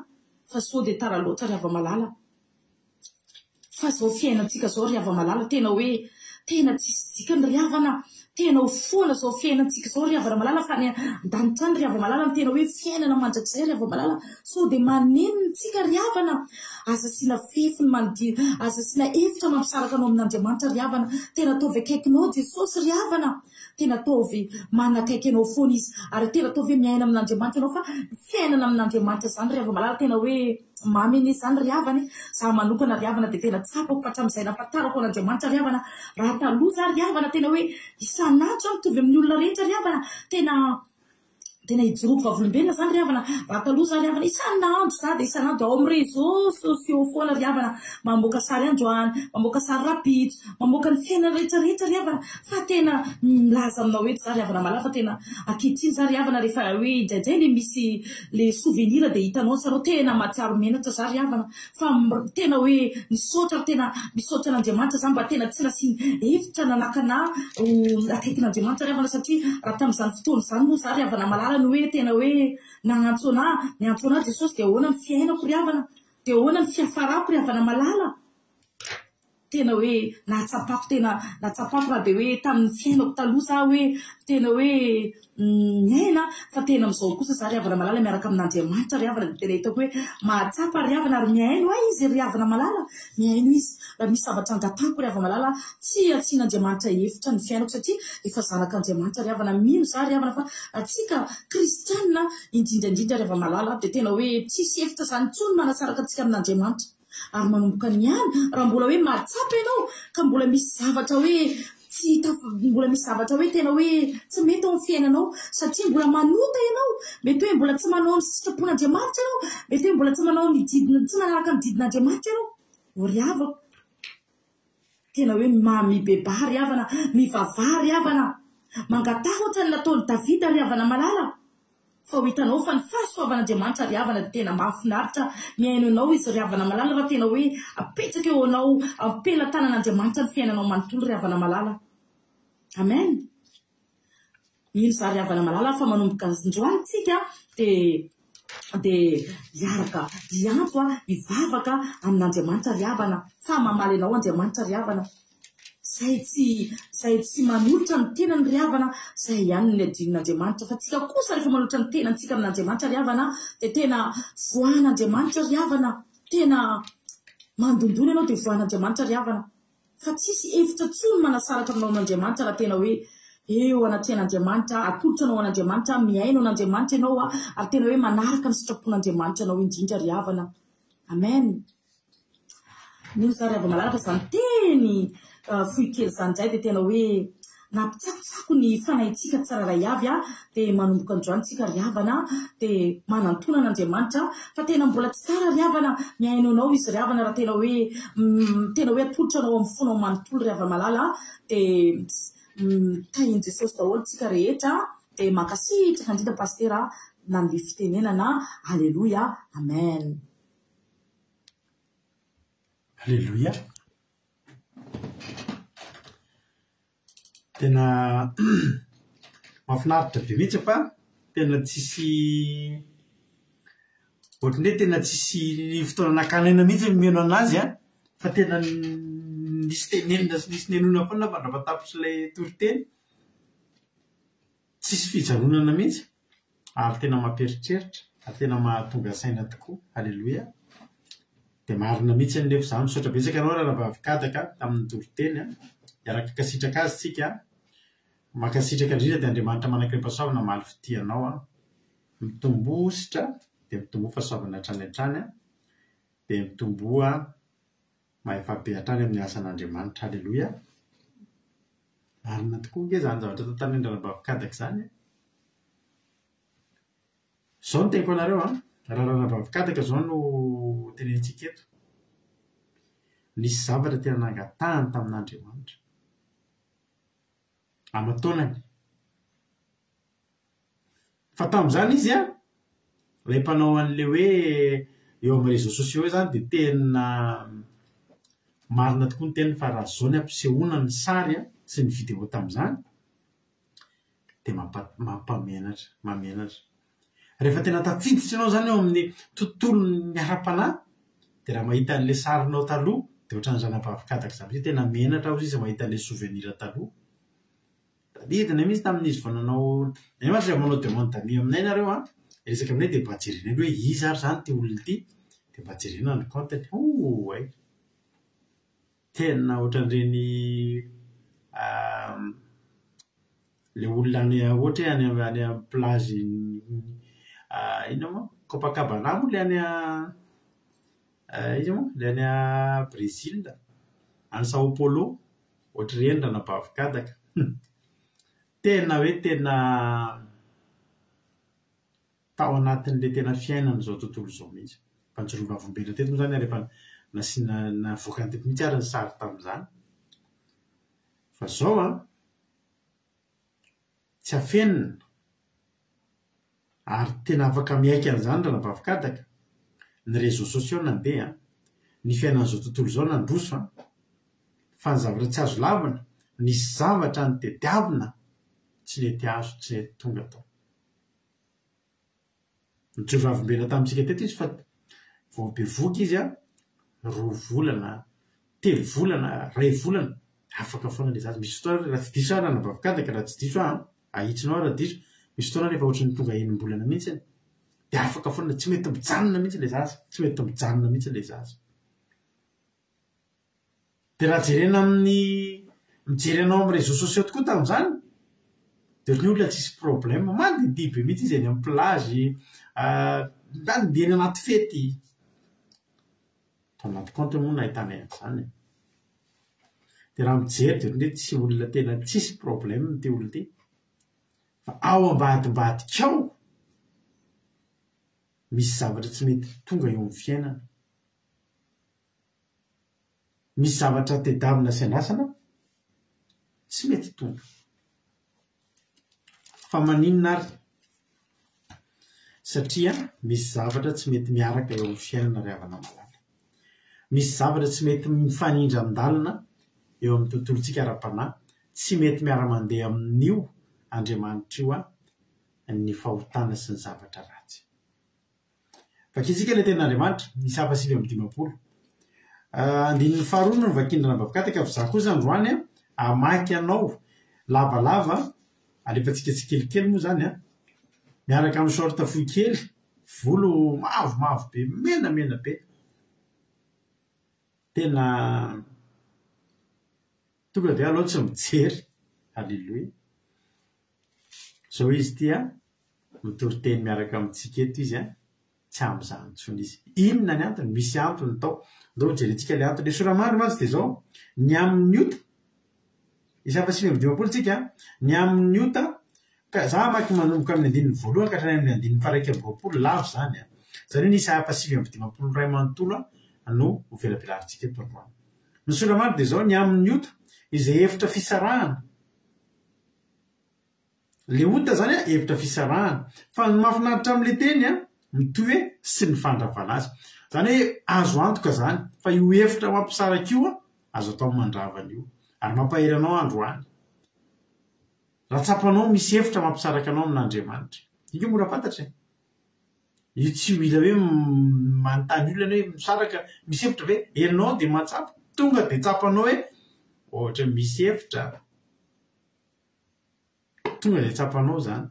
Speaker 5: fa sao dia tara loatra ry hava-malala. Fa zao fiainantsika zao ry hava-malala tena hoe Tena tsisy dikany ry havana. Tena ho foana izao fiainantsika izao ry havana malala fa any an-danitra any ry hava malala no tena hoe fiainana mandrakizay ry hava malala. Sao dia manenina tsika ry havana. Aza asiana fefy ny manodidina, aza asiana efitra mampisaraka anao amin'Andriamanitra ry havana. Tena ataovy akaikinao Jesosy ry havana. Tena ataovy manakaiky anao foana Izy. Ary tena ataovy hoe miaina amin'Andriamanitra ianao fa ny fiainana amin'Andriamanitra izany ry hava malala tena hoe mamy anie izany ry havana e. Za manokana ry havana dia tena tsapako fa hatramin'izay nahafantarako an'Andriamanitra ry havana, raha taloha za ry havana tena hoe isan'andro za mitovy amin'ny olona rehetra ry havana, tena tena ijoroako vavolombelona izany ry havana, raha taloha za ry havana isan'andro za dia isan'andro ao amin'ny réseaux sociaux foana ry havana, mamoaka sary androany, mamoaka sary rahampitso, mamoaka ny fiainana rehetra rehetra ry havana, fa tena milaza aminao eto za ry havana malala fa tena ankehitriny za ry havana rehefa hoe indraindray le misy le souvenir dia hitanao tsarao tena mahatsiaro menatra za ry havana fa tena hoe misaotra ary tena misaotra an'Andriamanitra za mba tena tsy nasiany hevitra nanakana ho akaikin'Andriamanitra ry havana satria raha tamin'izany fotoana izany moa za ry havana malala no hoe tena hoe nagnantso anah niantso anah Jesosy dia ahoana ny fiainako ry havana dia ahoana ny fiafarako ry havana malala Tena hoe nahatsapako tena nahatsapako na dia hoe tamin'ny fiainako taloha za hoe tena hoe niaina fa tena amin'izao kosa za ry havana malala miaraka amin'Andriamanitra ry havana dia tena hitako hoe mahatsapa ry havana ary mihaino ahy izy ry havana malala mihaino izy raha misy zavatra angatahako ry havana malala tsy asian'Andriamanitra hevitra ny fiainako satria efa zanak'Andriamanitra ry havana mino za ry havana fa antsika kristiana indrindra indrindra ry havana malala dia tena hoe tsisy hevitra zany intsony manasaraka antsika amin'Andriamanitra. Ary manomboka niala, raha mbola hoe mahatsapa ianao ka mbola misy zavatra hoe tsy taf- mbola misy zavatra hoe tena hoe tsy mety ao amin'ny fiainanao satria mbola manota ianao, mety hoe mbola tsy manao ny sitrapon'Andriamanitra ianao, mety hoe mbola tsy manao ny didin- tsy manaraka ny didin'Andriamanitra ianao. O ry havako, Tena hoe mibebaha ry havana, mivavaha ry havana, mangataha ohatran'ny nataon'i Davida ry havana malala, fa ho hitanao fa ny fahasoavan'Andriamanitra ry havana dia tena mahafinaritra mihaino anao izy ry havana malala raha tena hoe apetraka eo anao am-pelatanan'Andriamanitra ny fiainanao manontolo ry havana malala. Amen. Mino za ry havana malala fa manomboka androany tsika dia dia hiaraka hiantso hivavaka amin'Andriamanitra ry havana fa mamaly anao Andriamanitra ry havana. Zay tsy zay tsy manolotra ny tenany ry havana zay ihany no adinon'Andriamanitra fa tsika kosa rehefa manolotra ny tenantsika amin'Andriamanitra ry havana dia tena voahan'Andriamanitra ry havana tena mandondona ianao dia voahan'Andriamanitra ry havana. Fa tsisy hevitra tsony manasaraka aminao amin'Andriamanitra raha tena hoe eo anatrehan'Andriamanitra, atolotra anao ho an'Andriamanitra, mihaino an'Andriamanitra ianao ary tena hoe manaraka ny sitrapon'Andriamanitra anao indrindra ry havana. Amen. Mino za ry hava-malala fa izany teny fohy kely izany indray dia tena hoe Nampitsakotsako ny fanahintsika tsirairay avy dia manomboka androany tsika ry havana dia manantona an'Andriamanitra fa tena mbola tsy tara ry havana mihaino anao izy ry havana raha tena hoe tena hoe atolotra anao amin'ny fonao manontolo ry hava-malala dia tahin'i Jesosy daholo tsika rehetra dia mankasitraka indrindra Pasitera nanome fitenenana Aleloia Amen.
Speaker 2: Aleloia. Tena mahafinaritra be mihitsy fa tena tsisy ohatran'ny hoe tena tsisy fotoana nakana aina mihitsy ny mihaino an'azy an, fa tena nisy tenenina sy nisy nihenoina foana mandra-pahatapitr'ilay toriteny. Tsisy fijanonana mihitsy ary tena mampieritreritra ary tena mahatonga saina tokoa. Aleloia! Dia marina mihitsy anefa izany. Misaotra betsaka anao Ranabavy Kadaka tamin'ny toriteny an! Hiaraka hankasitraka azy isika an! Mankasitraka indrindra dia Andriamanitra manan-karem-pahasoavana hamaly fitia anao an! Mitomboa sitra dia mitomboa fahasoavana hatrany hatrany an! Dia mitomboa mahefa be hatrany amin'ny asan'Andriamanitra. Aleloia! Marina tokoa ange izany zavatra tantarain-dRanabavy Kadaka izany e! Izao no teniko anareo an, raha Ranabavy Kadaka izao no tenenintsika eto, nisy zavatra tena nangatahany tamin'Andriamanitra. Aman-taonany. Fa tamin'izany izy an, ilay mpanao an'ilay hoe eo amin'ny réseaux sociaux eo izany dia tena marina tokoa ny teniny fa raha izao ny ampisehoana ny sary sy ny vidéo tamin'izany dia mampa- mampamenatra, mahamenatra. Rehefa tena tafiditra ianao izany eo amin'ny tontolon'ny ara-panahy dia raha mahita an'ilay sarinao taloha. Dia ohatran'ny zanabavy kadaka izany mihitsy, tena menatra aho sisa mahita ilay souvenir taloha. Tadidinay mihitsy tamin'izy vao nanao, izay mantsy rehefa manao demande d'amis aminay nareo an, miresaka aminay dia mba jerenay aloha hoe iza ary izany ity olona ity, dia mba jerena ny compte-ny. Oay! Tena ohatran'ireny ilay olona any ohatra hoe any any amin'ny plage inona moa? Copacabana moa ilay any iza moa? Ilay any Brésil, any Sao Paulo, ohatr'ireny ranabavy kadaka. Tena hoe tena tao anatin'ilay tena fiainan'izao tontolo izao mihitsy. Efa nijoroa vavolombelona teto moa izany ary efa nasiana navoakany teto mihitsy ary ny sary tamin'izany. Fa izao an, tsy afenina ary tena afaka miaiky an'izany Ranabavy Kadaka, ny réseaux sociaux nandeha an, ny fiainan'izao tontolo izao nandroso an, fa ny zavatra tsy azo lavina, nisy zavatra notediavina tsy nety azo, tsy nety tonga tao. Nijoro vavolombelona tamintsika teto izy fa vao bevohoka izy an, roa volana, telo volana, iray volana, afaka foana ilay zaza. Misy fotoana raha tsy diso aho ranabavy Kadaka, raha tsy diso aho an, ahitsinao aho raha diso, misy fotoana rehefa ohatran'ny tonga enim-bolana mihitsy dia afaka foana, tsy mety mijanona mihitsy ilay zaza, tsy mety mijanona mihitsy ilay zaza. Dia raha jerena amin'ny, mijery anao amin'ny réseaux sociaux tokoa tamin'izany, dia ohatran'ny olona tsisy problème, mandihindihy be mihitsy izy eny amin'ny plage, mandeha eny anaty fety. Tao anaty compte moa no nahitanay an'izany e. Dia raha mijery dia ohatran'ny hoe tsy olona tena tsisy problème ity olona ity. Fa ao ambadimbadika ao, misy zavatra tsy mety tonga eo amin'ny fiainana. Misy zavatra tedavina sy andrasana tsy mety tonga. Fa maninona ary? Satria misy zavatra tsy mety miaraka eo amin'ny fiainana ry havana malala. Misy zavatra tsy mety mifanindran-dalana eo amin'ny tontolontsika ara-panahy, tsy mety miara-mandeha amin'io Andriamanitra io ny fahotana sy ny zavatra ratsy. Vakintsika ilay tenin'Andriamanitra, Isa faha 59. Andininy faharoa no novakian'i Ranabavy fa izaho kosa androany hamaky anao lavalava, alefantsika tsikelikely moa izany an, miaraka amin'ny short fohy kely, volo mavomavo be, menamena be. Tena tonga dia aleo tsy mijery. Aleloia. Izao izy ity an, mitory teny miaraka amintsika eto izy an, tsy amin'izany intsony izy. Inona ny antony? Misy antony tao. Ndao hojerentsika ilay antony. Ilay sora-mandry mantsy dia izao, ny amin'ny ota, isa faha 59 tsika an, ny amin'ny ota, ka za hamaky manomboka amin'ny andininy voalohany ka hatrany amin'ny andininy faha 21, lava izany an. Izany hoe ny isa faha 59 iray manontolo no hovelabelarintsika eto androany. Ny sora-mandry dia izao, ny amin'ny ota, izay hevitra fisarahana, Le ota zany an, hevitra fisarahana. Fa ny mahafinaritra amin'le teny an, mitohy hoe sy ny fandravana azy. Zany hoe azo antoka zany fa io hevitra mampisaraka io an, azo atao mandrava an'io. Ary mampahery anao androany. Raha tsapanao misy hevitra mampisaraka anao amin'Andriamanitra. Io nge mora fantatra e. Io tsy mila hoe manontany olona hoe misaraka, misy hevitra ve? Enao dia mahatsapa. Tonga dia tsapanao hoe ohatra misy hevitra. Tonga dia tsapanao izany.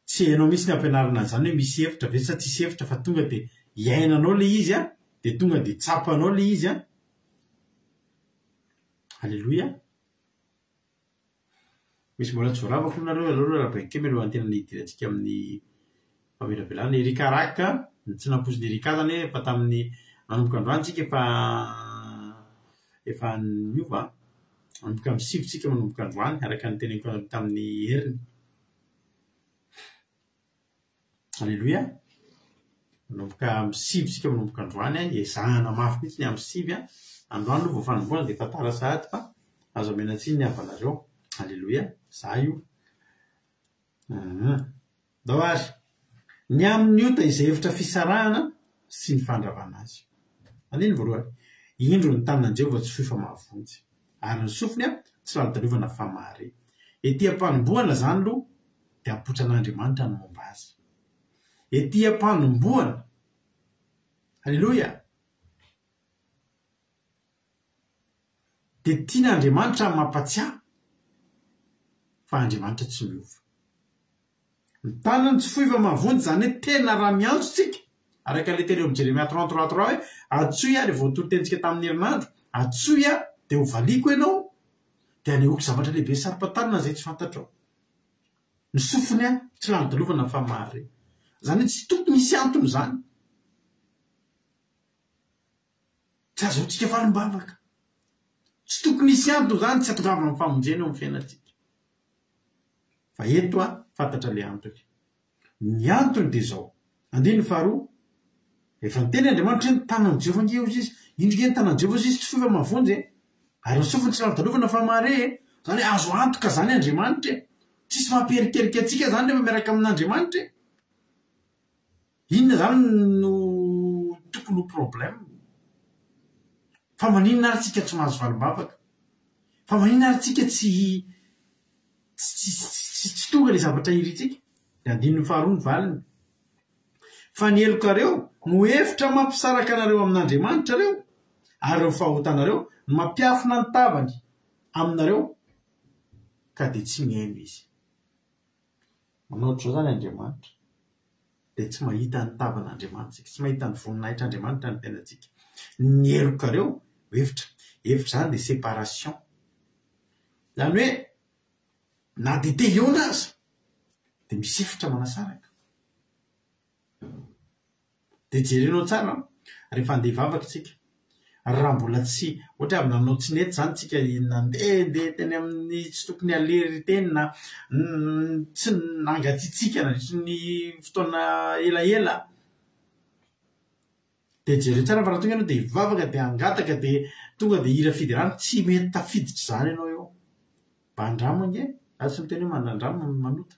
Speaker 2: Tsy hainao mihitsy ny ampianarina an'izany hoe misy hevitra ve sa tsisy hevitra fa tonga dia iainanao ilay izy an, dia tonga dia tsapanao ilay izy an. Aleloia. Misy mbola tsy voaravako aloha nareo, aleo aloha arahabaiko kely mialohan'ny tena hidirantsika amin'ny famelabelana. Erika Rack, ny tsy nampoizin'i Erika zany hoe efa tamin'ny nanomboka androany tsika efa efa niova an, manomboka amin'ny sivy tsika manomboka androany araka ny teneniko tamin'ny heriny. Aleloia! Manomboka amin'ny sivy isika manomboka androany an, ezahana mafy mihitsy ny amin'ny sivy an. Androany aloha vao fanombohana dia efa tara sahady fa aza omena tsiny ny havanareo. Aleloia! Za io. Hum. Ndao ary. Ny amin'ny ota izay hevitra fisarahana sy ny fandravana azy. Andininy voalohany. Indro ny tanin'i Jehovah tsy fohy fa mahavonjy, ary ny sofiny tsy lalodalovana fa mahare. Ety am-panombohana izany aloha dia apoitran'Andriamanitra ny momba azy. Ety am-panombohana. Aleloia! Dia tian'Andriamanitra ny mampatsiahy fa Andriamanitra tsy miova. Ny tanany tsy fohy fa mahavonjy, izany hoe tena raha miantso tsika, araka ilay teny eo amin'ny Jeremia 33 3 hoe, antsoy aho, ilay voatory-tenintsika tamin'ny herinandro, antsoy aho dia ho valiako ianao, dia hanehoako zavatra lehibe sy saro-pantarina izay tsy fantatrao. Ny sofiny aho tsy lalodalovana fa mahare. Izany hoe tsy tokony hisy antony izany. Tsy azahoantsika valim-bavaka. Tsy tokony hisy antony izany tsy hatongavan'ny famonjena eo amin'ny fiainantsika. Fa eto an, fantatra ilay antony. Ny antony dia izao, andininy faharoa, Efa niteny Andriamanitra hoe ny tanan'i Jehovah ange hozy izy, indro ange ny tanan'i Jehovah hozy izy tsy fohy fa mahavonjy e! Ary ny sofiny tsy lalodalovana fa mahare e! Izany hoe azo antoka izany Andriamanitra e! Tsisy mampierikerika antsika izany rehefa miaraka amin'Andriamanitra e! Inona izany no tokony ho problème? Fa maninona ary tsika tsy mahazo valim-bavaka? Fa maninona ary tsika tsy tsy tsy tsy tonga ilay zavatra irintsika? Dia andininy faharoa ny valiny. Fa ny helokareo no efitra mampisaraka anareo amin'Andriamanitrareo, ary ireo fahotanareo no mampiafina ny tavany aminareo, ka dia tsy mihaino Izy. Manao ohatr'izao izany Andriamanitra, dia tsy mahita ny tavan'Andriamanitra isika, tsy mahita ny voninahitr'Andriamanitra ny fiainantsika. Ny helokareo, efitra, efitra izany dia séparation. Izany hoe na dia te hihaona aza dia misy efitra manasaraka. Dia jerenao tsara an, rehefa handeha hivavaka isika, raha mbola tsy, ohatra hoe avy nanao tsy nety izany isika, nandehandeha teny amin'ny tsy tokony haleha teny na tsy nangatsiatsiaka nandritry ny fotoana elaela, dia jereo tsara fa raha tonga ianao dia hivavaka dia hangataka dia tonga dia hira fiderana, tsy mety tafiditra izany ianao eo. Mba andramo ange, za tsy miteny hoe manandramo manota.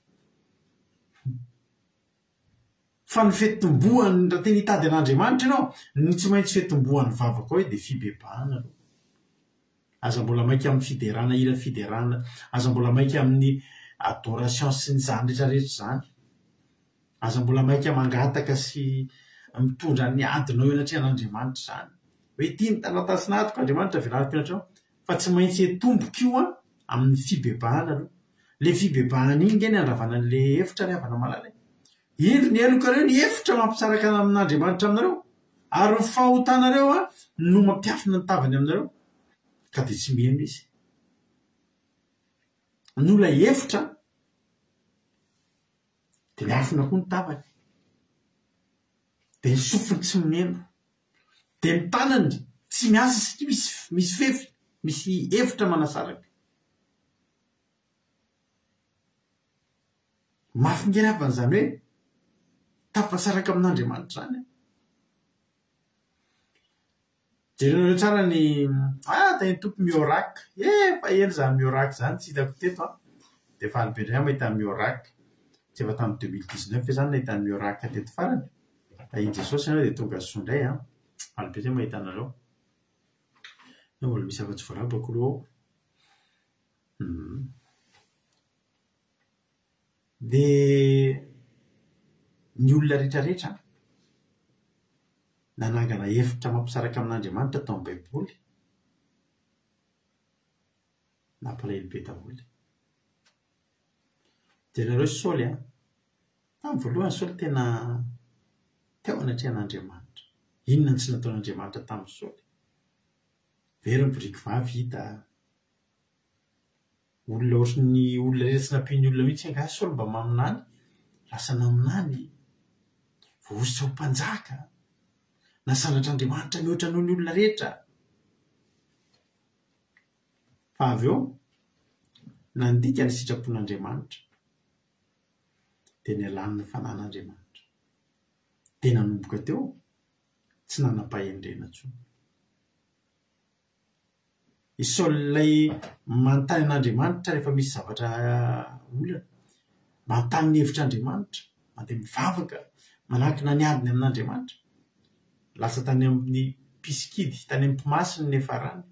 Speaker 2: Fa ny fitomboan'ny, raha tena hitady an'Andriamanitra ianao, ny tsy maintsy fitomboan'ny vavakao io dia fibebahana aloha. Aza mbola maika amin'ny fiderana hira fiderana, aza mbola maika amin'ny adoration sy ny izany rehetra rehetra izany. Aza mbola maika mangataka sy mitondra ny adinao eo anatrehan'Andriamanitra izany. Hoe ity ny taratasin'adiko Andriamanitra velariko eo anatrehanao. Fa tsy maintsy etomboko io an, amin'ny fibebahana aloha. Ilay fibebahana iny nge ny handravana an'ilay efitra ry havana malala e. Indro ny helokareo ny efitra mampisaraka amin'Andriamanitra aminareo, ary ny fahotanareo an no mampiafina ny tavany aminareo, ka dia tsy miheno izy. Noho ilay efitra dia miafina koa ny tavany. Dia ny sofiny tsy miheno. Dia ny tanany tsy miasa satria misy misy fefy, misy efitra manasaraka. Mafy nge ry havana izany hoe tafasaraka amin'Andriamanitra izany an. Jerenareo tsara ny ah tahin'ny Tompo Miorak. Efa ela izany Miorak izany tsy hitako teto an. Dia faly be indray aho mahita an'i Miorak. Tsy efa tamin'ny 2019 ve izany nahita an'i Miorak teto farany? Tahin'i Jesosy ianao dia tonga soa indray an. Faly be izay mahita anareo. Mbola misy afa-tsy voalabako aloha ao. Dia ny olona rehetra rehetra nanangana efitra mampisaraka amin'Andriamanitra tao amin'ny Baiboly, nampalahelo be daholo. Jerenareo Saoly an! Tamin'ny voalohany Saoly tena teo anatrehan'Andriamanitra. Inona no tsy nataon'Andriamanitra tamin'i Saoly? Very ny boriky vavy hita. Olona ohatry ny olona rehetra tsy nampian'ny olona mihitsy angaha Saoly mba maminany? Lasa naminany, voahosotra ho mpanjaka, nasandratr'Andriamanitra mihoatra noho ny olona rehetra. Fa avy eo, nandika ny sitrapon'Andriamanitra, dia nialany ny fanan'Andriamanitra. Dia nanomboka teo, tsy nanam-pahendrena intsony. I Saoly ilay manontany an'Andriamanitra rehefa misy zavatra olana, manontany ny hevitr'Andriamanitra, mandeha mivavaka, manankina ny adiny amin'Andriamanitra. Lasa tany amin'ny mpisikidy, tany amin'ny mpimasy ny niafarany.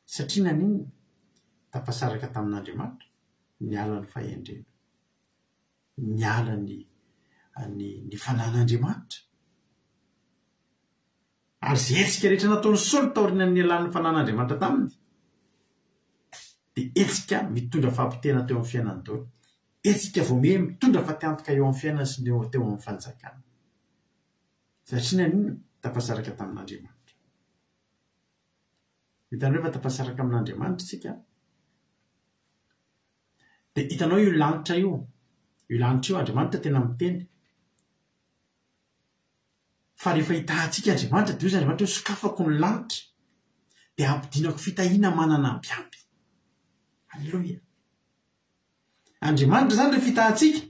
Speaker 2: Satria naninona? Tafasaraka tamin'Andriamanitra, niala ny fahendrena, niala ny ny ny fanan'Andriamanitra. Ary izay hetsika rehetra nataon'i Saoly taorian'ny nialan'ny fananan'Andriamanitra taminy, dia hetsika mitondra fahapotehana teo amin'ny fiainany daholo. Hetsika vao miha mitondra fatiantoka eo amin'ny fiainany sy ny eo teo amin'ny fanjakana. Satria naninona? Tafasaraka tamin'Andriamanitra. Hitanareo fa tafasaraka amin'Andriamanitra isika. Dia hitanao io lanitra io, io lanitra io, Andriamanitra tena miteny. Fa rehefa hitahantsika Andriamanitra dia hoy Andriamanitra hoe sokafako ny lanitra dia hampidinako fitahiana manana ambiamby. Aleloia. Andriamanitra izany rehefa hitahantsika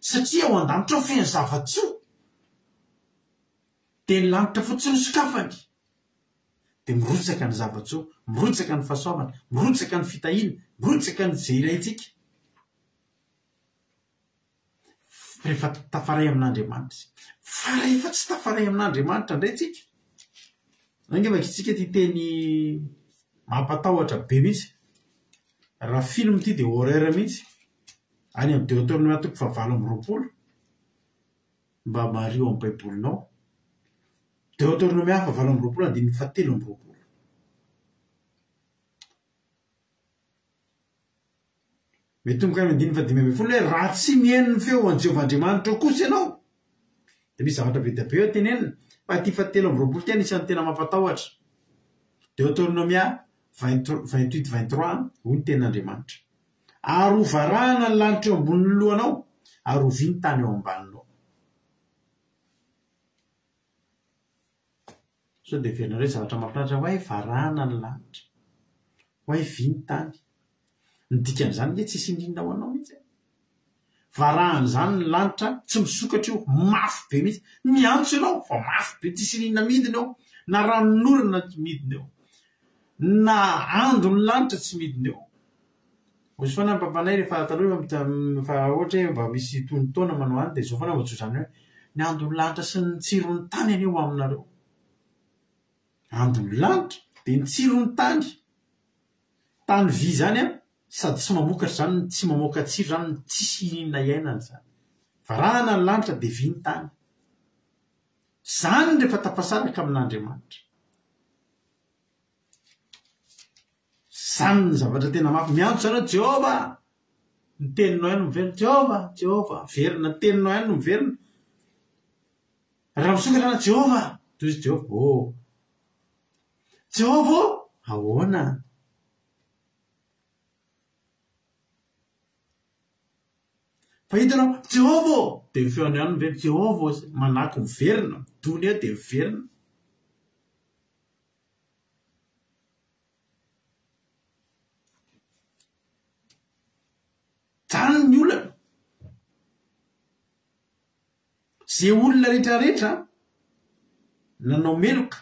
Speaker 2: satria ao an-danitra ao feno zava-tsoa dia ny lanitra fotsiny no sokafany dia mirotsaka ny zava-tsoa, mirotsaka ny fahasoavana, mirotsaka ny fitahiana, mirotsaka ny izay ilaintsika. Rehefa tafaray amin'Andriamanitra isika. Fa rehefa tsy tafaray amin'Andriamanitra indray isika, ange vakintsika ity teny mampatahotra be mihitsy. Raha film ity dia horreur mihitsy. Any amin'ny Deoteronomia toko fahavalo amby 20. Mba mariho amin'ny Baibolinao. Deoteronomia fahavalo amby 20 andininy fahatelo amby 20. Mitomboka amin'ny andininy fahadimy ambin'ny folo hoe raha tsy mihaino ny feo an'i Jehovah Andriamanitrao kosa ianao, dia misy zavatra be dia be eo tenenina, fa ity fahatelo amby 20 ity anisan'ny tena mampatahotra. Deoteronomia 28 23, hoy ny tenin'Andriamanitra. Ary ho varahana ny lanitra eo ambonin'ny lohanao, ary ho vy ny tany eo ambaninao. Sao dia heverinareo zavatra mahafinaritra hoe varahana ny lanitra, hoe vy ny tany. Ny dikan'izany ange tsisy indrindra ho anao mihitsy e. Varahana izany ny lanitra, tsy misokatra io, mafy be mihitsy. Miantso ianao fa mafy be, tsisy inona midina eo. Na ranonorana tsy midina eo. Na ando ny lanitra tsy midina eo. Hoy foana ny papanay rehefa taloha rehefa ohatra hoe mba misy tonon-taona manao any dia izao foana vao tso-drano hoe ny andon'ny lanitra sy ny tsiron'ny tany anie ho aminareo. Andon'ny lanitra dia ny tsiron'ny tany. Tany vy izany an, sady tsy mamokatra izany no tsy mamoaka tsiro izany no tsisy inona iainana izany. Varahana ny lanitra dia vy ny tany. Izany rehefa tafasaraka amin'Andriamanitra. Izany ny zavatra tena mafy. Miantso ianao, Jehovah! Ny teninao ihany no miverina. Jehovah! Jehovah! Miverina, ny teninao ihany no miverina. Raha misokatra ianao, Jehovah! Toy izy Jehovah, oh! Jehovah ô! Ahoana? Fa hitanao, Jehovah ô! Dia ny feony ihany no miverina, Jehovah ô! Manako miverina, midona eo dia miverina. Zany ny olana. Ze olona rehetra rehetra nanao meloka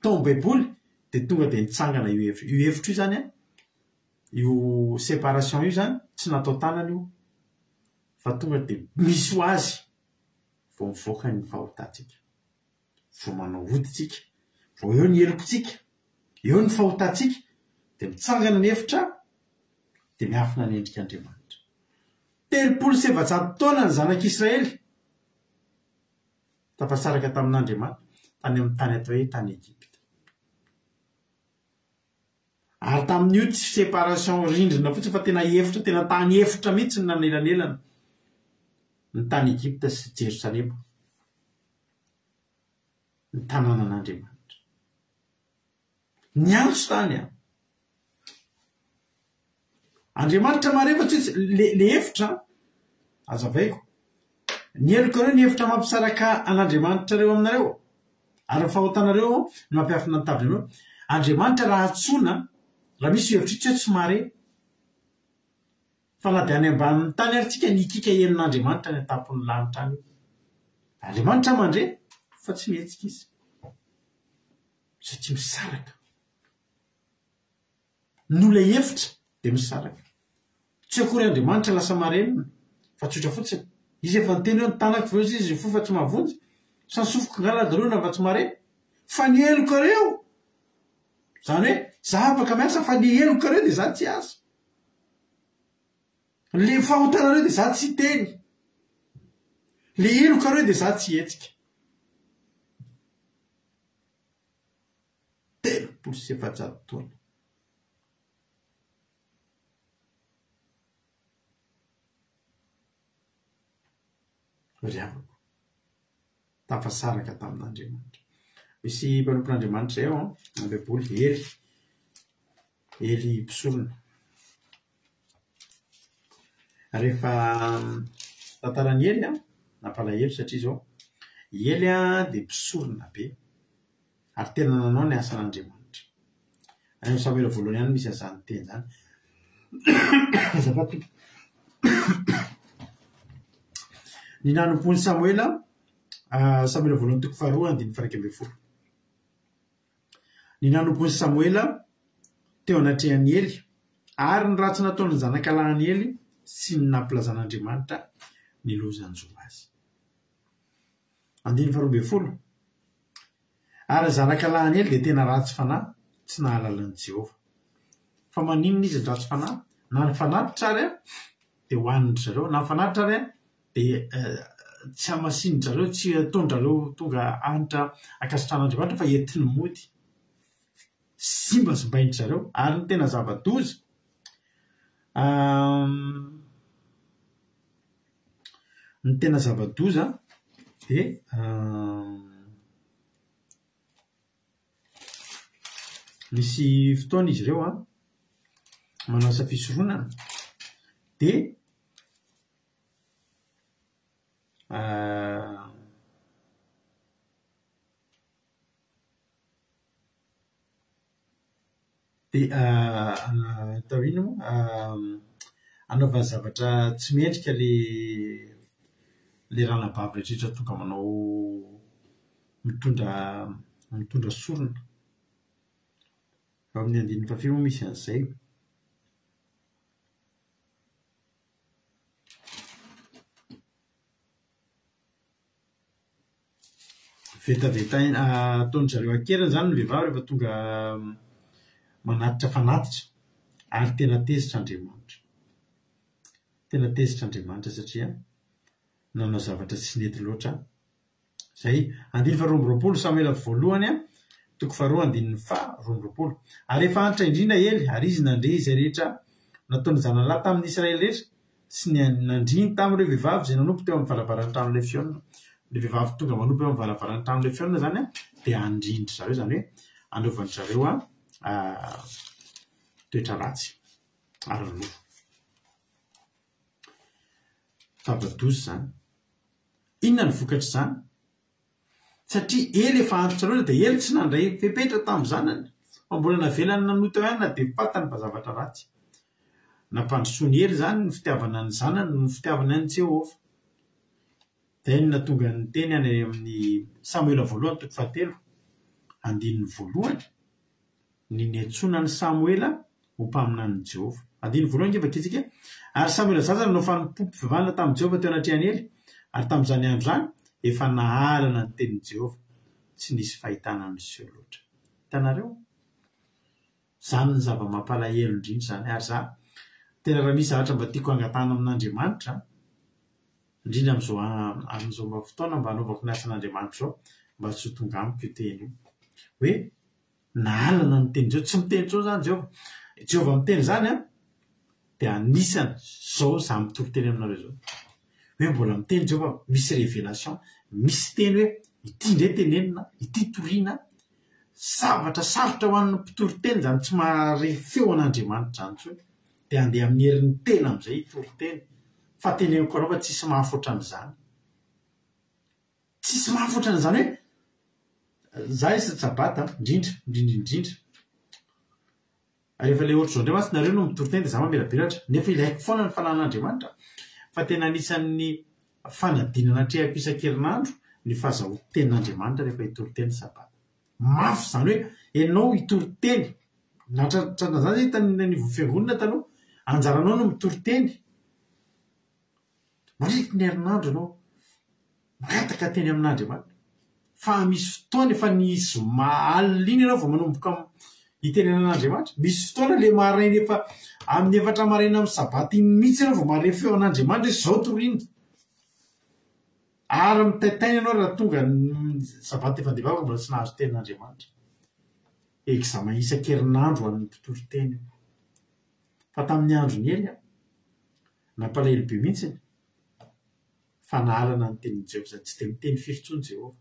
Speaker 2: tao am baiboly de tonga de nitsangana io hevitra io. Io hevitra io zany an, io separation io zany tsy natao tanana io fa tonga de misy ho azy vao mivoaka ny fahotantsika. Vao manao ody tsika, vao eo ny helokontsika, eo ny fahotantsika, dia mitsangana ny efitra, dia miafina ny endrik'Andriamanitra. 430 taona ny zanak'Israely tafasaraka tamin'Andriamanitra tany amin'ny tany atao hoe tany Egypta. Ary tamin'io tsy séparation rindrina fotsiny fa tena efitra, tena tany efitra mihitsy no nanelanelana ny tany Egypta sy Jerosalema. Ny tanànan'Andriamanitra. Niantso tany an. Andriamanitra mahare fa tsy hoe le le efitra azavaiko. Ny helokareo ny efitra mampisaraka an'Andriamanitrareo aminareo, ary ny fahotanareo no mampiafina ny tavinareo. Andriamanitra raha antsoina, raha misy io hevitra io tsy hoe tsy mahare. Fa na dia any ambanin'ny tany ary tsika ny hikiaka henon'Andriamanitra any an-tampon'ny lanitra any. Andriamanitra mandre fa tsy mihetsika izy. Satria misaraka. Noho ilay efitra dia misaraka. Tsy akory Andriamanitra lasa marenina fa tsotra fotsiny. Izy efa niteny hoe ny tanako ve hozy izy ny fo fa tsy mahavonjy? Sa ny sofiko nga ladorona fa tsy mahare? Fa ny helokareo! Izany hoe za afaka miasa fa ny helokareo dia za tsy hiasa. Le fahotanareo dia za tsy hiteny. Le helokareo dia za tsy hihetsika. 470 taona. Ry havako, tafasaraka tamin'Andriamanitra. Misy mpanompon'Andriamanitra izay ao an, amin'ny Baiboly, Ely. Ely mpisorona. Rehefa tantaran'i Ely an, nampalahelo satria izao, i Ely an dia mpisorona be ary tena nanao ny asan'Andriamanitra. Any amin'ny Samoela voalohany ihany no misy an'izany teny izany. Azafady tompoko. Ny nanompoan'i Samoela, Samoela voalohany toko faharoa andininy faha 11. Ny nanompoan'i Samoela teo anatrehan'i Ely, ary ny ratsy nataon'ny zanakalahin'i Ely sy ny nampilazan'Andriamanitra ny loza hanjo azy. Andininy faharoa ambin'ny folo. Ary ny zanakalahin'i Ely dia tena ratsy fanahy, tsy nahalala an'i Jehovah. Fa maninona izy no ratsy fanahy? Na ny fanatitra ary dia hohanin-dry zareo, na ny fanatitra ary dia tsy hamasinin-dry zareo, tsy ataon-dry zareo tonga hanitra ankasitrahan'Andriamanitra fa entiny mody. Simbazimbain-dry zareo. Ary ny tena zava-doza, ny tena zava-doza dia Misy fotoana izy ireo an, manao asa fisoronana dia dia atao inona moa? Anaovany zavatra tsy mendrika ilay ilay ranabavy rehetra rehetra tonga manao mitondra mitondra sorona. Ao amin'ny andininy fahafito moa misy an'izay. Vetavetaina, ataon-dry zareo an-keriny izany ny vehivavy rehefa tonga manatitra fanatitra ary tena tezitra Andriamanitra. Tena tezitra Andriamanitra satria nanao zavatra tsy nety loatra Izay. Andininy faharoa amby roapolo, Samoela voalohany, toko faharoa andininy faharoa amby roapolo. Ary efa antitra indrindra Ely, ary izy nandre izay rehetra nataon'ny zanany lahy tamin'ny Israely rehetra, sy ny nandriny tamin'ireo vehivavy izay nanompo teo amin'ny varavaran'ny tranolay fihaonana. Ilay vehivavy tonga manompo eo amin'ny varavaran'ny tranolay fihaonana izany dia andrin-dry zareo, izany hoe anaovan-dry zareo toetra ratsy ara-nofo. Zava-doza izany. Inona no vokatr'izany? Satria Ely efa antitra loatra dia Ely tsy nandray fepetra tamin'ny zanany fa mbola navelany nanota eo ihany na dia fantany fa zavatra ratsy. Nampandrosoan'i Ely izany ny fitiavana ny zanany noho ny fitiavany an'i Jehovah. Izay no nahatonga ny teny any amin'ny Samoela voalohany toko fahatelo andininy voalohany. ny niantsoana an'i Samoela ho mpaminanin'i Jehovah. Andininy voalohany ange vakintsika, Ary Samoela zaza nanao fanompoam-pivavahana tamin'i Jehovah teo anatrehan'i Ely, ary tamin'izany andro izany efa nahalana ny tenin'i Jehovah, tsy nisy fahitana niseho loatra. Hitanareo? Izany ny zava-mampalahelo indrindra izany. Ary za, tena raha misy zavatra mba tiako hangatahana amin'Andriamanitra, indrindra amin'izao amin'izao mba fotoana mba hanaovako ny asan'Andriamanitra izao, mba tsy ho tonga amiko io teny io. Hoe Nahalana ny tenin'i Jehovah. Tsy miteny intsony izany Jehovah. Jehovah miteny izany an, dia anisany izao izaho mitory teny aminareo izao. Hoe mbola miteny Jehovah, misy révélation, misy teny hoe ity indray tenenina, ity torina. Zavatra sarotra ho an'ny mpitory teny izany tsy mahare feo an'Andriamanitra izany intsony. Dia handeha amin'ny herin'ny tena amin'izay hitory teny. Fa teneniko anao fa tsisy mafy ohatran'izany. Tsisy mafy ohatran'izany hoe za isa-tsabata indrindra, indrindra indrindra. Rehefa ilay ohatr'izao indray mantsy nareo no mitory teny dia za mamelabelatra. Nefa ilaiko foana ny fananan'Andriamanitra. Fa tena anisan'ny fanadinana atrehako isan-kerinandro ny fahazahoako tenin'Andriamanitra rehefa hitory teny sabata. Mafy izany hoe ianao hitory teny. Nahatratratra an'izany zay tany anivon'ny fiangonana taloha. Anjaranao no mitory teny. Mariky ny herinandro ianao, mangataka teny amin'Andriamanitra. Fa misy fotoana efa ny zoma alina iny ianao vao manomboka hiteny an'Andriamanitra. Misy fotoana ilay maraina efa amin'ny efatra maraina amin'ny sabata iny mihitsy ianao vao mahare feo an'Andriamanitra hoe izao torina. Ary mitaintaina ianao raha tonga ny sabata efa andeha hivavaka mbola tsy nahazo tenin'Andriamanitra. Examen isan-kerinandro ho an'ny mpitoriteny io. Fa tamin'ny andron'i Ely, nampalahelo be mihitsy fa nahalana ny tenin'i Jehovah izany. Tsy dia miteny firy intsony Jehovah.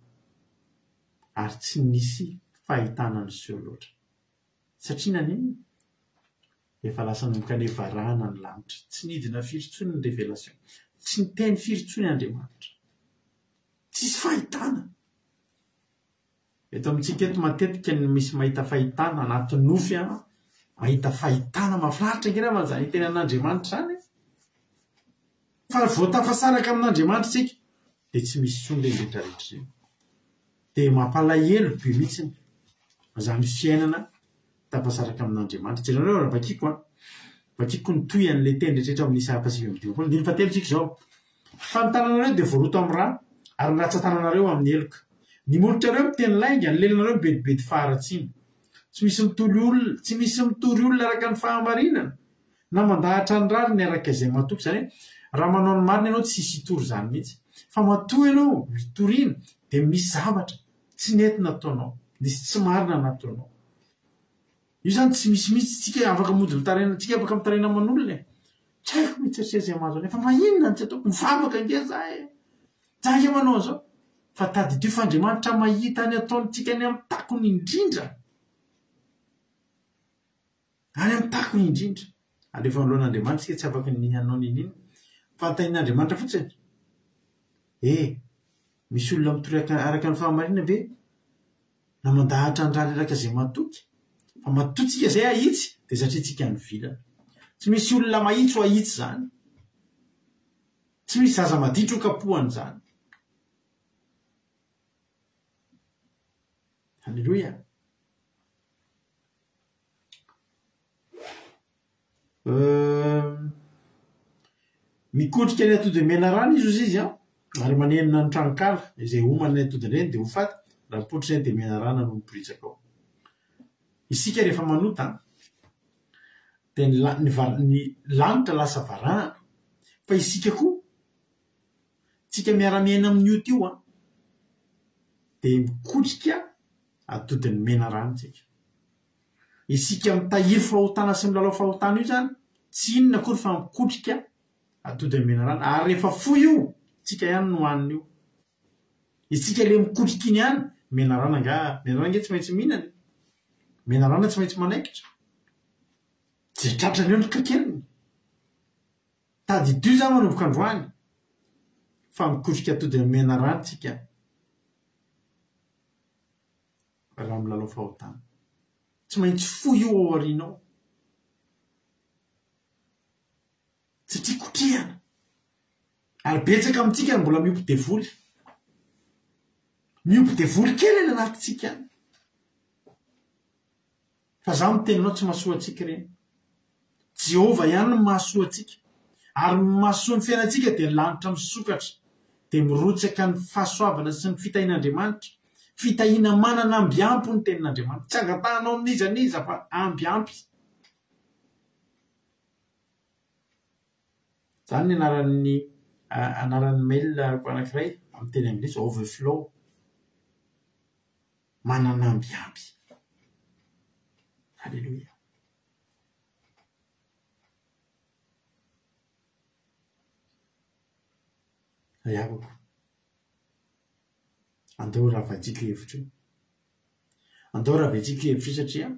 Speaker 2: Ary tsy nisy fahitana niseho loatra. Satria naninona? Efa lasa nanomboka nivarahana ny lanitra. Tsy nidina firy intsony ny révélation. Tsy niteny firy intsony Andriamanitra. Tsisy fahitana. Eto amintsika eto matetika no misy mahita fahitana anaty nofy an, mahita fahitana mahafinaritra ange raha izany hiteny an'Andriamanitra izany e. Fa vao tafasaraka amin'Andriamanitra isika dia tsy misy intsony ireny rehetra rehetra ireny. Dia mampalahelo be mihitsy izany fiainana tafasaraka amin'Andriamanitra. Jerenareo raha vakiko an, vakiko ny tohy an'ilay teny rehetra rehetra ao amin'ny Isaia fahasivy amby dimampolo, andininy fahatelo isika izao. Fa ny tananareo dia voaloto amin'ny ra, ary ny ratsan-tananareo amin'ny heloka. Ny molotrareo miteny lainga, ny lelanareo mibedibedy faharatsiana. Tsy misy mitory olona, tsy misy mitory olona araka ny fahamarinana, na mandahatra ny rariny araka izay matoky. Izany hoe, raha manao ny marina ianao tsy hisy hitory izany mihitsy. Fa matoa ianao hitoriana dia misy zavatra tsy nety nataonao, nisy tsy marina nataonao. Io zany tsy misy mihitsy tsika afaka mody mitaraina, tsika afaka mitaraina aman'olona e. Tsy haiko mihitsy ry izay mahazo anay fa fa inona no tsy ataoko, mivavaka ange za e. Za ange manao an'izao. Fa tadidio fa Andriamanitra mahita ny ataontsika any amin'ny takony indrindra. Any amin'ny takony indrindra. Ary rehefa anoloan'Andriamanitra isika tsy afaka ny hanao n'inon'inona. Fa tahin'Andriamanitra fotsiny. E, misy olona mitory araka ny fahamarinana ve? Na mandahatra ny rariny araka izay matoky? Fa matoa tsika izay hahitsy dia satria tsika nivilana. Tsy misy olona mahitsy ho hahitsy izany. Tsy misy zaza maditra ho kapohana izany. Alléluia. Mikotrika ny atody menarana izy hozy izy an, ary manenina ny tranonkala, izay homana ny atodiny ireny dia ho faty, raha mipoitra izay dia menarana no miporitsaka ao. Isika rehefa manota an, dia ny la- ny va- ny lanitra lasa varahana, fa isika koa, tsika miara-miaina amin'ny ota io an, dia mikotrika atodin'ny menarana isika. Isika mitahiry fahotana sy milalao fahotana io izany, tsy inona akory fa mikotrika atody amin'ny menarana. Ary rehefa foy io, tsika ihany no hanina io. Isika ilay mikotrika iny ihany, menarana angaha, menarana ange tsy maintsy mihinana e. Menarana tsy maintsy manaikitra. Izay tratrany eo no kakeriny. Tadidio izany manomboka androany fa mikotrika atody amin'ny menarana isika. raha milalao fahotana. Tsy maintsy fohy io ao aoriana ao. Satria kotrehana. Ary betsaka amintsika no mbola miompy devoly. Miompy devoly kely any anatintsika any. Fa za miteny anao tsy mahasoa antsika ireny. Jehovah ihany no mahasoa antsika. Ary ny mahasoa ny fiainantsika dia ny lanitra misokatra, dia mirotsaka ny fahasoavana sy ny fitahian'Andriamanitra. Fitahiana manana amby ampy hoy ny tenin'Andriamanitra. Tsy angatahanao amin'iza n'iza fa amby ampy. Izany ny anaran'ny anaran'ny mail anankiray amin'ny teny anglisy, overflow. Manana amby ampy. Aleloia. Ry havako, andao ravaintsika io hevitra io. Andao ravaintsika io hevitra io satria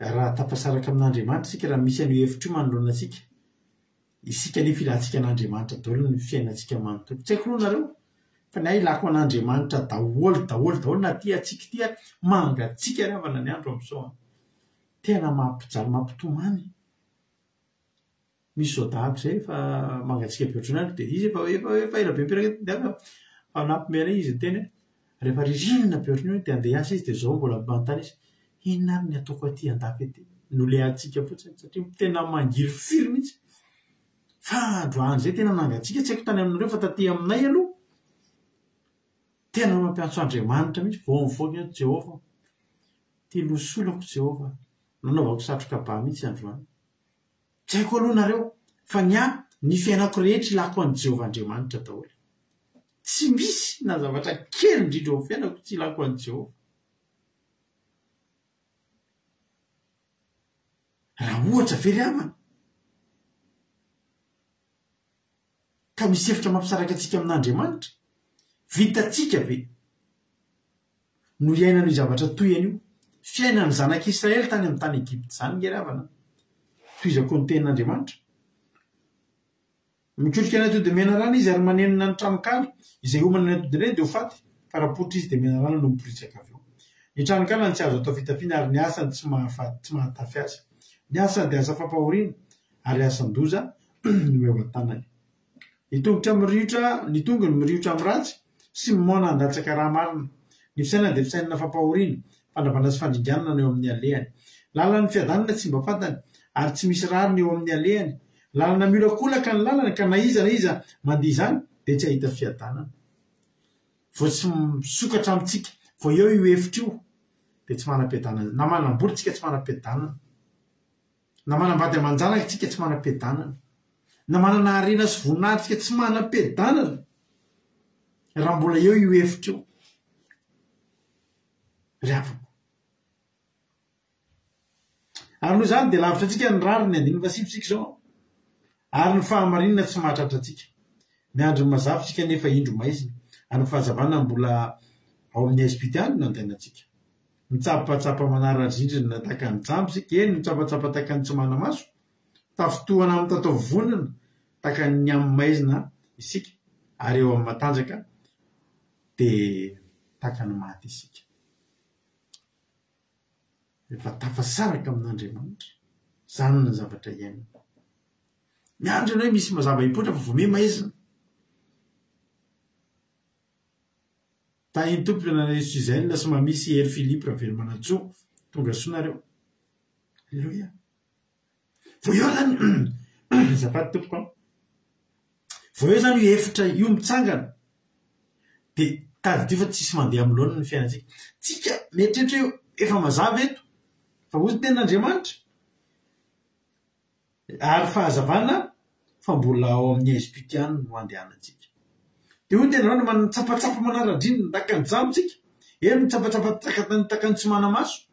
Speaker 2: Raha tafasaraka amin'Andriamanitra isika, raha misy an'io hevitra io manoloana antsika, isika anefa ilantsika an'Andriamanitra daholo ny fiainantsika manontolo. Tsy haiko aloha nareo, fa ny ahy ilako an'Andriamanitra daholo daholo daholo na aty hatsiaka ity ary, mangatsiaka ry havana ny andro amin'izao an! Tena mampijaly mampitomany. Misy zao-dahako izay efa mangatsiaka be ohatran'ny andro dia izy efa efa efa ela be nipetraka teto dia fa nampiomehy anay izy niteny hoe rehefa ririnina be ohatran'io dia handeha hiasa izy dia izao mbola manontany izy, inona ary ny ataoko aty andafy aty? Nolehantsika fotsiny satria tena mangirifiry mihitsy. Fa androany izay tena nangatsiaka, tsy haiko tany aminareo fa taty aminay aloha tena mampiantso Andriamanitra mihitsy, vao mivoaka eo Jehovah, ty losolako Jehovah, nanaovako satroka ba mihitsy androany. Tsy haiko aloha nareo fa ny ahy ny fiainako rehetra ilako an'i Jehovah Andriamanitra daholo. Tsy misy na zavatra kely indrindra eo amin'ny fiainako tsy ilako an'i Jehovah. Raha ohatra ve ry havana ka misy efitra mampisaraka antsika amin'Andriamanitra, vitantsika ve no hiainana io zavatra toy an'io? Fiainan'ny zanak'Israely tany amin'ny tany Egypta izany nge ry havana. Tohizako ny tenin'Andriamanitra. Mikorika ny atody menarana izy ary manenona ny tranonkala, izay homana ny atody indray dia ho faty, fa raha poritra izy dia menarana no miporitsaka avy eo. Ny tranonkalany tsy azo atao fitafiana ary ny asany tsy mahafaty tsy mahatafy azy. Ny asany dia asa fampahoriana ary asan-doza no eo an-tanany. Ny tongotra miriotra ny tongony miriotra amin'ny ratsy sy mimaona handatsaka rà marina. Ny fisainany dia fisainana fampahoriana, fandravana sy fandringanana no eo amin'ny alehany. Lalan'ny fiadanana tsy mba fantany ary tsy misy rariny eo amin'ny alehany. Lalana miolakolaka ny lalana ka na iza na iza mandia izany dia tsy hahita fiadanana. Vao tsy misokatra amintsika, vao eo io efitra io dia tsy manam-piadanana. Na manam-bola tsika tsy manam-piadanana. Na manambady aman-janaka tsika tsy manam-piadanana. Na manana harena sy voninahitra tsika tsy manam-piadanana. Raha mbola eo io efitra io. Ry havako. Ary noho izany dia lavitra antsika ny rariny, andininy fahasivy isika izao, ary ny fahamarinana tsy mahatratra antsika. Miandry ny mazava isika nefa indro maizina, ary ny fahazavana mbola ao amin'ny haizim-pito ihany no andehanantsika. Mitsapatsapa manara-drindrina tahaka ny jamba isika, eny, mitsapatsapa tahaka ny tsy mana-maso, tafintohana amin'ny tatao vonona tahaka ny amin'ny maizina isika, ary eo amin'ny matanjaka dia tahaka ny maty isika. Rehefa tafasaraka amin'Andriamanitra, izany no zavatra iainana. Miandry ianao hoe misy mazava hipoitra fa vao miha maizina. Tahin'ny Tompo ianareo Suzelle sy Mamie sy Hery Philippe Ravelomanantsoa. Tonga soa nareo. Alléluia. Vao eo zany, azafady tompoko an. Vao eo zany io efitra io mitsangana dia tadidio fa tsisy mandeha amin'ny laoniny ny fiainantsika. Tsika mieritreritra hoe efa mazava eto fa hoy ny tenin'Andriamanitra ary fahazavana fa mbola ao amin'ny haizim-pito ihany no andehanantsika. Dia hoy ny tenin'Andriamanitra manatsapatsapa manara-drindrina tahaka ny jamba isika, eny mitsapatsapa tahaka ny tsy mana-maso.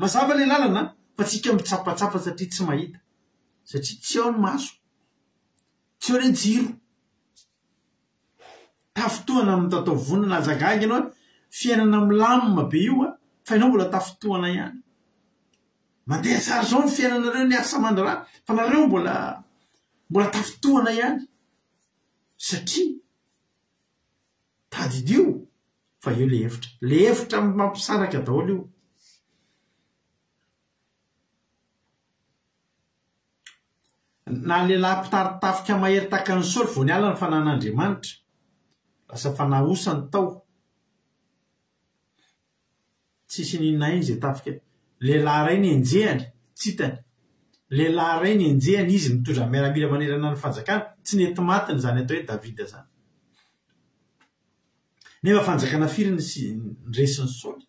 Speaker 2: Mazava ilay lalana fa tsika mitsapatsapa satria tsy mahita, satria tsy ao ny maso. Tsy eo ilay jiro. Tafintohana amin'ny mitatao vonona, aza gaga ianao, fiainana milamina be io an, fa ianao mbola tafintohana ihany. Mandeha tsara izao ny fiainanareo, ny asa aman-draharaha, fa nareo mbola mbola tafintohana ihany. Satria tadidio fa eo ilay efitra. Ilay efitra mampisaraka daholo io. Na lehilahy mpitari-tafika mahery tahaka an'i Saoly vao niala ny fanan'Andriamanitra, lasa fanahy osa ny tao. Tsisy n'inona iny izay tafika. Lehilahy iray nenjehany, tsy hitany. Lehilahy iray nenjehany, izy mitondra miaramila manerana ny fanjakana, tsy nety matiny izany atao hoe Davida izany. Nefa fanjakana firy ny resin'i Saoly?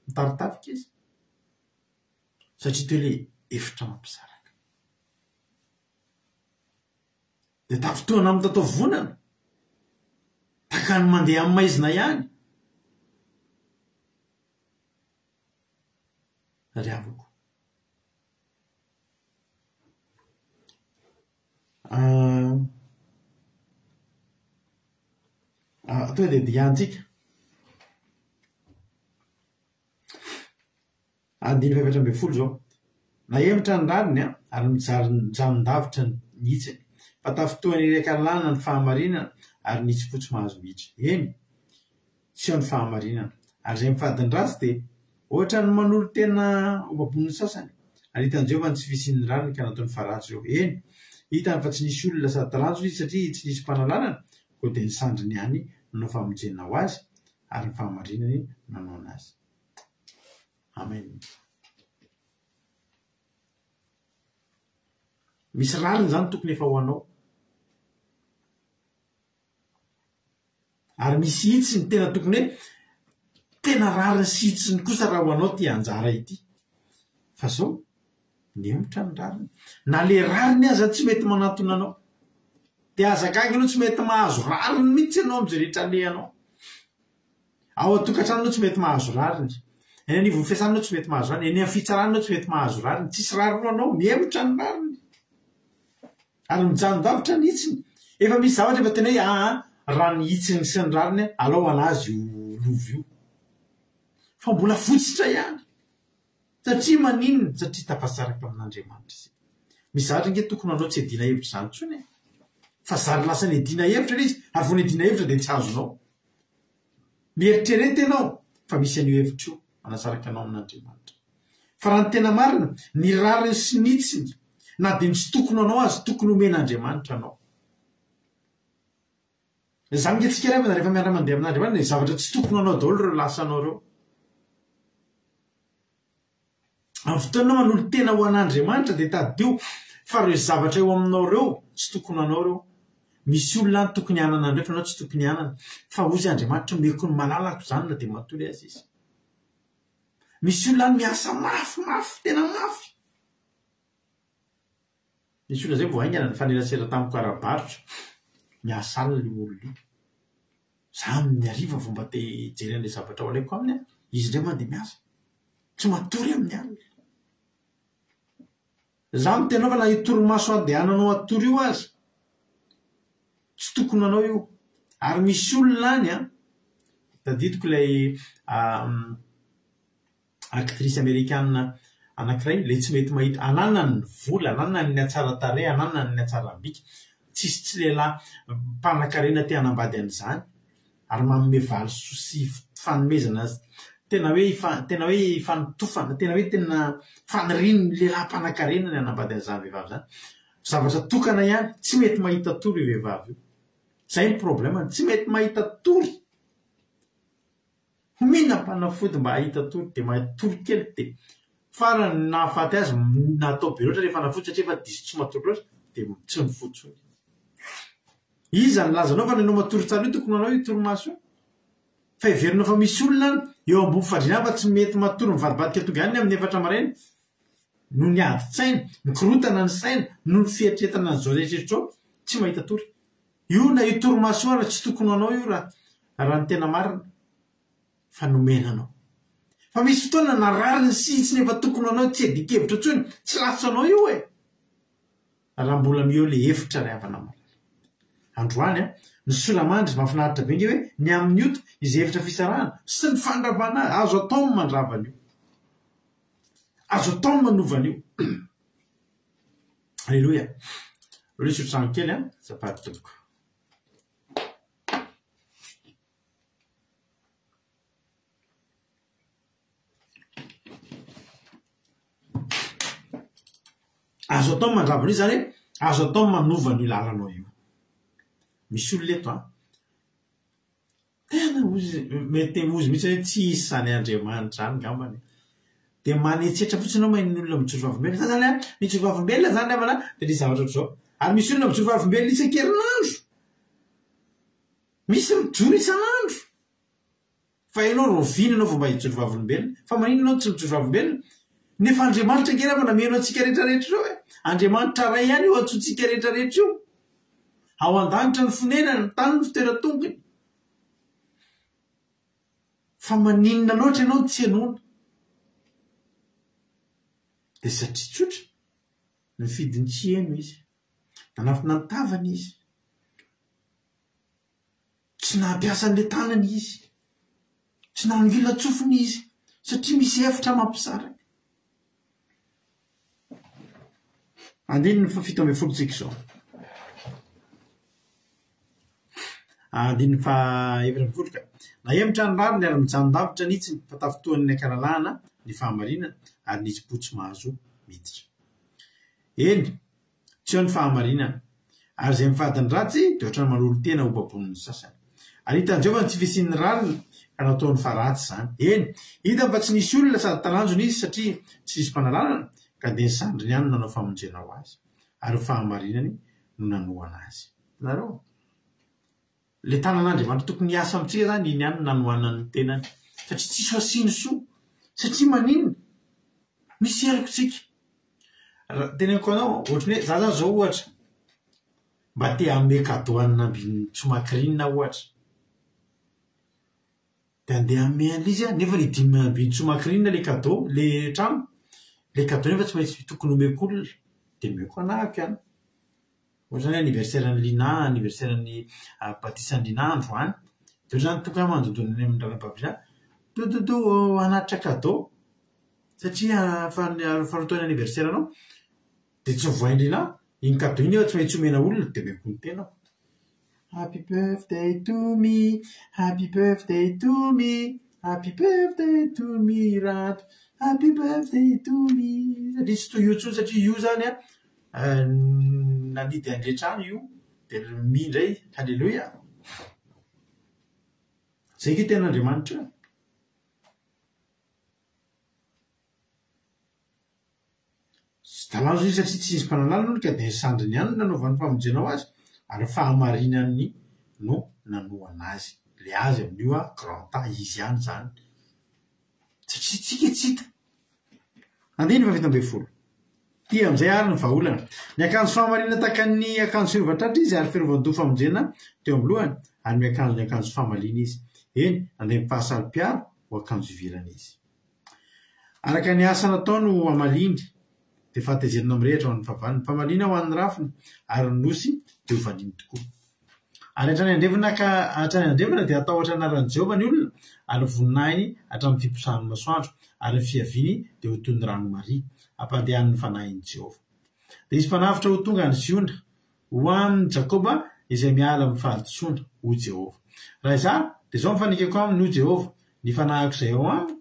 Speaker 2: Nitari-tafika izy. Satria teo ilay efitra mampisaraka. Dia tafintohina amin'ny tataovonana. Tahaka ny mandeha amin'ny maizina ihany. Ry havako. Ah, ah, tonga dia diantsika. Andininy faha-14 izao, Nahemotra ny rariny ary mijanon-davitra ny hitsiny, fa tafintohina ery an-kalalahana ny fahamarinana ary ny hitsim-po tsy mahazo mihitra. Eny, tsy eo ny fahamarinana. Ary izay mifady ny ratsy dia hoatra ny manolo-tena ho baboin'ny sasany. Ary hitan'i Jehovah ny tsy fisian'ny rariny ka nataony fa ratsy ireo. Eny, hitany fa tsy nisy olona sady talanjona izy satria tsy nisy mpanalalana, koa dia ny sandriny ihany no nanao famonjena ho azy, ary ny fahamarinany no nanaona azy. Amen. Misy rariny izany tokony efa ho anao. Ary misy hitsiny tena tokony hoe tena rariny sy hitsiny kosa raha ho anao ity anjara ity. Fa zao, nemotra ny rariny. Na le rariny aza tsy mety manantona anao. Dia aza gaga ianao tsy mety mahazo rariny mihitsy ianao amin'izay rehetra alehanao. Ao an-tokantrano ianao tsy mety mahazo rariny. Eny anivon'ny fiasana ianao tsy mety mahazo rariny. Eny amin'ny fitsarana ianao tsy mety mahazo rariny. Tsisy rariny ho anao. Mihemotra ny rariny. Ary mijanon-davitra ny hitsiny. Efa misy zavatra efa tena hoe aa raha ny hitsiny sy ny rariny alao ho an'azy io lova io. Fa mbola votsotra ihany. Satria maninona? Satria tafasaraka amin'Andriamanitra isika. Misy zavatra ange tokony hanao tsy hiadiana hevitra izany intsony e. Fa zary lasa niadiana hevitra ilay izy, ary vao niadiana hevitra dia tsy azonao. Mieritrereta ianao fa misy an'io hevitra io manasaraka anao amin'Andriamanitra. Fa raha ny tena marina, ny rariny sy ny hitsiny, na dia ny tsy tokony ho anao aza, tokony homen'Andriamanitra anao. Izany ange tsika ry havana rehefa miara-mandeha amin'Andriamanitra dia zavatra tsy tokony ho anao daholo ireo lasanao ireo. Amin'ny fotoana ianao manolo-tena ho an'Andriamanitra dia tadidio fa ireo zavatra eo aminao ireo tsy tokony ho anao ireo. Misy olona any tokony hanana an'ireo fa ianao tsy tokony hanana. Fa hozy Andriamanitra omeko ny malalako izany na dia matory aza izy. Misy olona any miasa mafy mafy tena mafy. Nisy olona izay vao haingana nifanerasera tamiko ara-barotra, miasa alina io olona io. Za amin'ny hariva vao mba te hijery an'ilay zavatra ho alaiko aminy an, izy indray mandeha miasa. Tsy matory amin'ny alina. Za miteny anao fa na io torimaso andehananao hatory io aza, tsy tokony hanao io. Ary misy olona any an, tadidiko ilay actrice amerikana anankiray ilay tsy mety mahita, ananany ny vola, ananany ny hatsaran-tarehy, ananany ny hatsaram-bika, tsisy tsy lehilahy mpanankarena te hanambady an'izany ary manome valisoa sy fanomezana tena hoe tena hoe ifanotofana, tena hoe tena fanirian'ny lehilahy mpanankarena ny hanambady an'izany vehivavy izany. Zavatra tokana ihany, tsy mety mahita tory io vehivavy io. Izay ny problème-ny, tsy mety mahita tory. Mihinam-panafody mba hahita tory dia matory kely dia farany ny nahafaty azy natao be loatra ilay fanafody satria efa diso tsy matory loatra dia tsy nifoha intsony. Iza nilaza anao fa ny anao matory tsara io tokony ho anao io torimaso io? Fa heverinao fa misy olona any eo ambony fandriana fa tsy mety matory mivadibadika tonga any amin'ny efatra maraina noho ny adin-tsaina, mikorontana ny saina noho ny fieritreretana an'izao rehetra izao tsy mahita tory. Io na io torimaso io ara tsy tokony ho anao io raha raha ny tena marina fa nomena anao. Fa misy fotoana na rariny sy hitsiny efa tokony ho anao tsy iadian-kevitra intsony, tsy lasanao io e! Raha mbola mieo le efitra ry havana malala. Androany an, ny solamandry mahafinaritra be nge hoe ny amin'ny ota izay efitra fisarahana sy ny fandravana azy, azo atao ny mandrava an'io. Azo atao ny manova an'io. Aleloia. Aleo hisotro rano kely an, azafady tompoko. Azo atao ny mandrava an'io izany hoe azo atao ny manova an'io lalanao io. Misy olona eto an, Tena ozy, mety ozy mihitsy hoe tsy hisy izany Andriamanitra izany angambany e. Dia manetsetra fotsiny ianao maheno ny olona mijoro vavolombelona. Za zany an, mijoro vavolombelona zany namana an, dia nisy zavatra ohatr'izao. Ary misy olona mijoro vavolombelona isan-kerinandro. Misy mijoro isan'andro. Fa ianao rahoviana ianao vao mba hijoro vavolombelona? Fa maninona ianao tsy mijoro vavolombelona? Nefa Andriamanitra ange namana mihaino antsika rehetra rehetra ireo e. Andriamanitra Ray ihany io antsointsika rehetra rehetra io. Ao an-danitra ny fonenany, ny tany ny fitoeran-tongony. Fa maninona loatra ianao no tsy henoina? Dia satria tsotra, nifidy ny tsy heno izy. Nanafina ny tavany izy. Tsy nampiasa an'ilay tanany izy. Tsy nanongilan-tsofina izy satria misy hevitra mampisaraka. Andininy faha 17 tsika izao. Andininy faha 14 ka. Nahemotra ny rariny ary mijanon-davitra ny hitsiny fa tafintohan'ny ankalalahana ny fahamarinana ary ny hitsim-po tsy mahazo miditra. Eny, Tsy eo ny fahamarinana. Ary izay mifady ny ratsy dia ohatran'ny manolo-tena ho babonin'ny sasany. Ary hitan'i Jehovah ny tsy fisian'ny rariny, ka nataony fa ratsy izany. Eny, hitany fa tsy nisy olona sady talanjona izy satria tsy nisy mpanalalana, ka dia ny sandriny ihany no nanao famonjena ho azy, ary ny fahamarinany no nanohana azy. Hitanareo? Ilay tanan'Andriamanitra tokony hiasa amintsika izany, iny ihany no nanohanany ny tenany. Satria tsisy ho asiany soa. Satria maninona? Misy heloka isika. Raha teneniko anao, ohatran'ny hoe za zany zao ohatra, mba te hanome cadeau an'i Nambinintsoa Macrine aho ohatra. Dia andeha hanome an'ilay izy aho, nefa ny dimy ambin'ny ilay cadeau, ilay trano. Ilay cadeau nefa tsy maintsy tokony omeko olona. Dia omeko anahako ihany. Ohatra hoe anniversaire-n'i Lina, anniversaire-n'ny batisan'i Lina androany. Dia ohatra izany tonga aho mandondona any amin'ny ranabavy Lina, Dododo ô, hanatitra cadeau. Satria faharoa taona anniversaire-nao. Dia tsy vohain'i Lina, iny cadeau iny nefa tsy maintsy omena olona, dia omeko ny tenako. Happy birthday to me, happy birthday to me, happy birthday to me Rado, happy birthday to me. Satria tsy toy io intsony satria io izany an, nanidy an'ilay trano io, dia mi indray, haleloia. Izay ange tena Andriamanitra io e. Tsy talanjona izy satria tsy nisy mpanalalana hono ka dia ny sandriny ihany no nanaovany famonjena ho azy ary ny fahamarinany no nanohana azy. Ilay azy amin'io an, grand A, izy ihany izany. Satria tsika tsy hita. Andininy faha-17. Ity amin'izay ary ny vahaolana. Niakanjo fahamarinana tahaka ny akanjo fiarovan-tratra izy ary fiarovan-doha famonjena teo amin'ny lohany ary miakanjo ny akanjo famaliana izy. Eny, nandeha ny fahasaro-piaro ho akanjo ivelany izy. Araka ny asa nataony ho hamaliany, dia fahatezerana mirehitra ho an'ny fahavalony, famaliana ho an'ny rafiny, ary ny nosy dia ho valiany tokoa. Ary hatrany andrefana ka hatrany andrefana dia hatahotra ny anaran'i Jehovah ny olona, ary ny voninahiny hatramin'ny fiposahan'ny masoandro, ary ny fiaviany dia ho toy ny rano maria, hampandehanin'ny fanahin'i Jehovah. Dia hisy mpanavotra ho tonga any Ziona, Ho an'i Jakoba izay miala amin'ny fahadisoana, hoy Jehovah. Raha izaho, dia izao no fanekeko aminy, hoy Jehovah, Ny fanahiko izay ao amiko,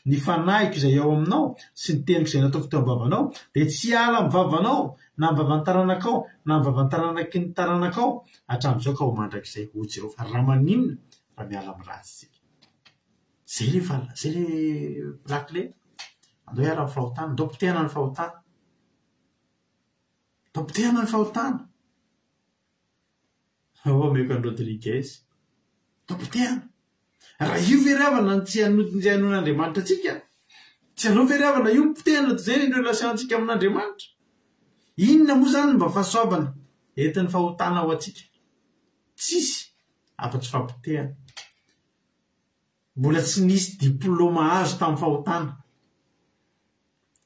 Speaker 2: ny fanahiko izay ao aminao, sy ny teniko izay nataoko teo am-bavanao, dia tsy hiala amin'ny vavanao, na amin'ny vavan'ny taranakao, na amin'ny vavan'ny taranaky ny taranakao, hatramin'izao ka ho mandrakizay, hoy Jehovah. Ary raha maninona raha miala amin'ny ratsy isika? Izay ilay val, izay ilay lakile. Andao hiala amin'ny fahotana, andao potehana ny fahotana. Fampotehana ny fahotana. Oh, omeko an'i Rodriguez. Fampotehana. Raha io ve ry havana no tsy hanoan'Andriamanitra antsika? Tsy hanao ve ry havana io potehana toy izay ny relation-ntsika amin'Andriamanitra? Inona moa izany no mba fahasoavana entin'ny fahotana ho antsika? Tsisy afa-tsy fampotehana. Mbola tsy nisy diploma azo tamin'ny fahotana.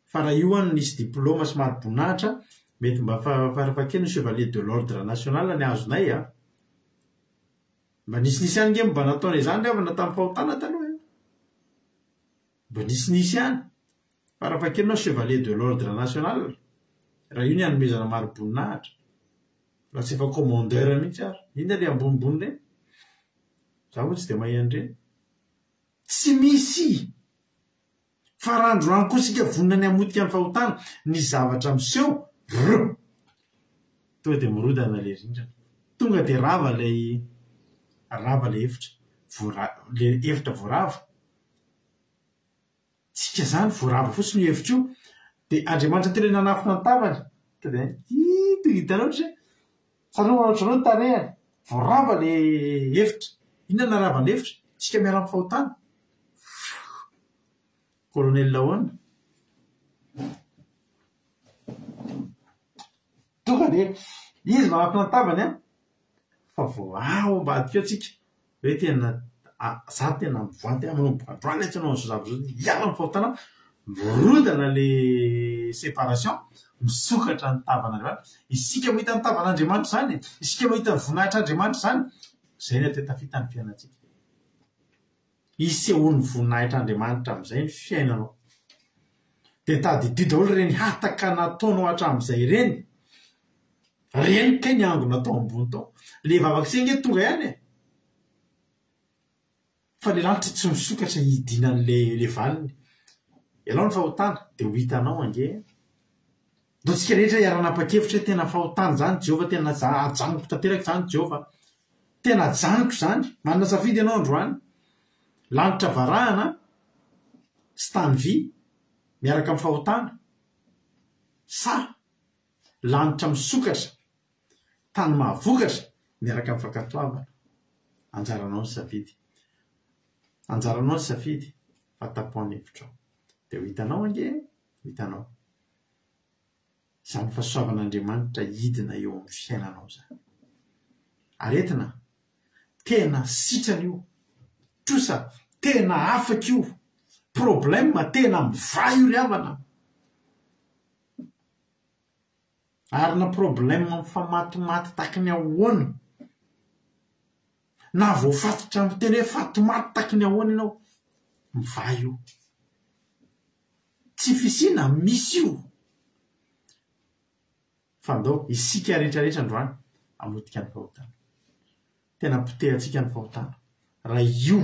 Speaker 2: Fa raha io an nisy diploma sy mari-boninahitra, mety mba farafahakeliny chevalier de l'ordre national ny azonay a! Mba nisinisy ihany nge mba nataonay izany ry havana tamin'ny fahotana taloha e! Mba nisinisy ihany. Farafahakeliny aho chevalier de l'ordre national, raha io ny hanomezana mari-boninahitra. Raha tsy efa commandeur mihitsy ary. Inona ilay ambonimbony ireny? Za moa tsy dia mahay an'ireny. Tsy misy! Fa raha androany koa isika vonona ny hamotika ny fahotana, ny zavatra miseho, brrr! Tonga dia mirodana ilay rindrina. Tonga dia rava ilay rava ilay efitra. Voara- ilay efitra voarava. Tsika izany voarava fotsiny io efitra io. Dia Andriamanitra tena nanafina ny tavany. Tonga dia ito hitanao ohatry ny tsaroana ohatran'izao ny tarehiny. Voarava ilay efitra. Inona no naharava ny efitra? Tsika miala amin'ny fahotana. Colonel ahoana? Tonga dia izy manatona ny tavany an, fa vao ao ambadika ao tsika hoe tena za tena mivoady aho manomboka androany aho tsy hanao an'izao zavatra izao, hiala amin'ny fahotana aho, mirodana le séparation, misokatra ny tavan'Andriamanitra. Isika mahita ny tavan'Andriamanitra izany e, isika mahita ny voninahitr'Andriamanitra izany, izay no atao hoe tafita ny fiainantsika. Hisehoan'ny voninahitr'Andriamanitra amin'izay ny fiainanao. Dia tadidio daholo ireny hataka nataonao hatramin'izay ireny. Ireny kay ny angona tao ambony tao. Ilay vavak'se ange tonga ihany e. Fa ilay lanitra tsy misokatra hidinan'ilay ilay valiny. Ialao ny fahotana dia ho hitanao ange. Ndao tsika rehetra hiara-hanapa-kevitra hoe tena fahotana izany Jehovah, tena za ajanoko tanteraka izany Jehovah. Tena ajanoko izany. Manana safidy ianao androany. Lanitra varahana sy tany vy miaraka amin'ny fahotana sa lanitra misokatra, tany mahavokatra miaraka amin'ny fankatoavana. Anjaranao ny safidy. Anjaranao ny safidy fa tapaho ny hevitrao. Dia ho hitanao ange e, ho hitanao. Izany fahasoavan'Andriamanitra hidina eo amin'ny fiainanao izany. Aretina? Tena sitrana io. Trosa? Tena afaka io. Problème tena mivaha io ry havana. Ary na problème mifamatimaty taky ny ahoana, na voafatotra amin'ny teny hoe fatimaty taky ny ahoana ianao, mivaha io. Tsy fisiana, misy io. Fa andao isika rehetra rehetra androany hamotika ny fahotana. Tena potehantsika ny fahotana raha io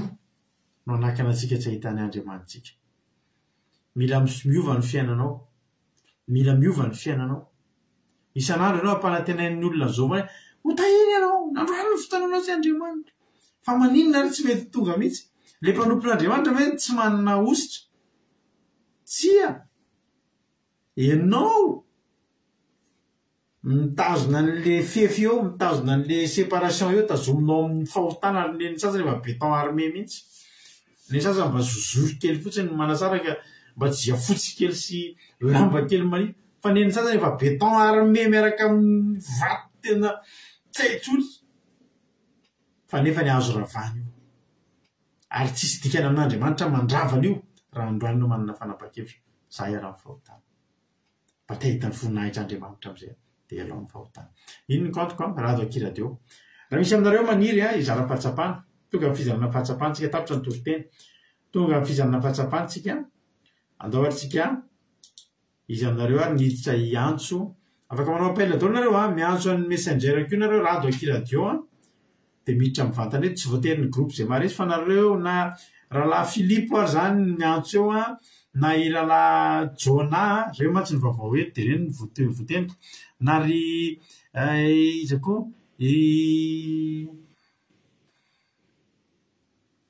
Speaker 2: no hanakana antsika tsy hahita ny Andriamanitsika. Mila miova ny fiainanao. Mila miova ny fiainanao. Isan'andro ianao ampanantenain'ny olona an'izao hoe ho tahiana ianao, androany ny fotoananao sy Andriamanitra. Fa maninona ary tsy mety tonga mihitsy? Ilay mpanompon'Andriamanitra ve tsy manana hosotra? Tsia. Ianao mitazona an'le fefy eo, mitazona an'le séparation eo, tazominao amin'ny fahotana ary ny sasany efa béton armé mihitsy. Ny sasany mba zozoro kely fotsiny no manatsara ka mba jiafotsy kely sy lamba kely manify. Fa ny sasany efa béton armé miaraka amin'ny vato tena tsy hay intsony. Fa nefa ny azo ravana io. Ary tsisy dikany amin'Andriamanitra mandrava an'io raha androany ianao manana fanapahan-kevitra, za iharan'ny fahotana. Mba te hahita ny voninahitr'Andriamanitra amin'izay aho, dia ialao ny fahotana. Iny ny kaontiko an, Rado Akia Radio. Raha misy aminareo maniry an, hizara fahatsapana, tonga amin'ny fizarana fahatsapana tsika, tapitra ny toriteny. Tonga amin'ny fizarana fahatsapana tsika, andao ary tsika Iza aminareo ary niditra hiantso? Afaka manao appel daholo nareo a, miantso an'ny messenger koa nareo rado aky radio a, dia miditra mivantana eto, tsy voatery ny groupe izay maharesy fa nareo na rahalahy Philippe ary zany miantso eo a, na i rahalahy Jonah, reo mantsy ny vaovao eto dia ireny no voateniko, na ry iza koa i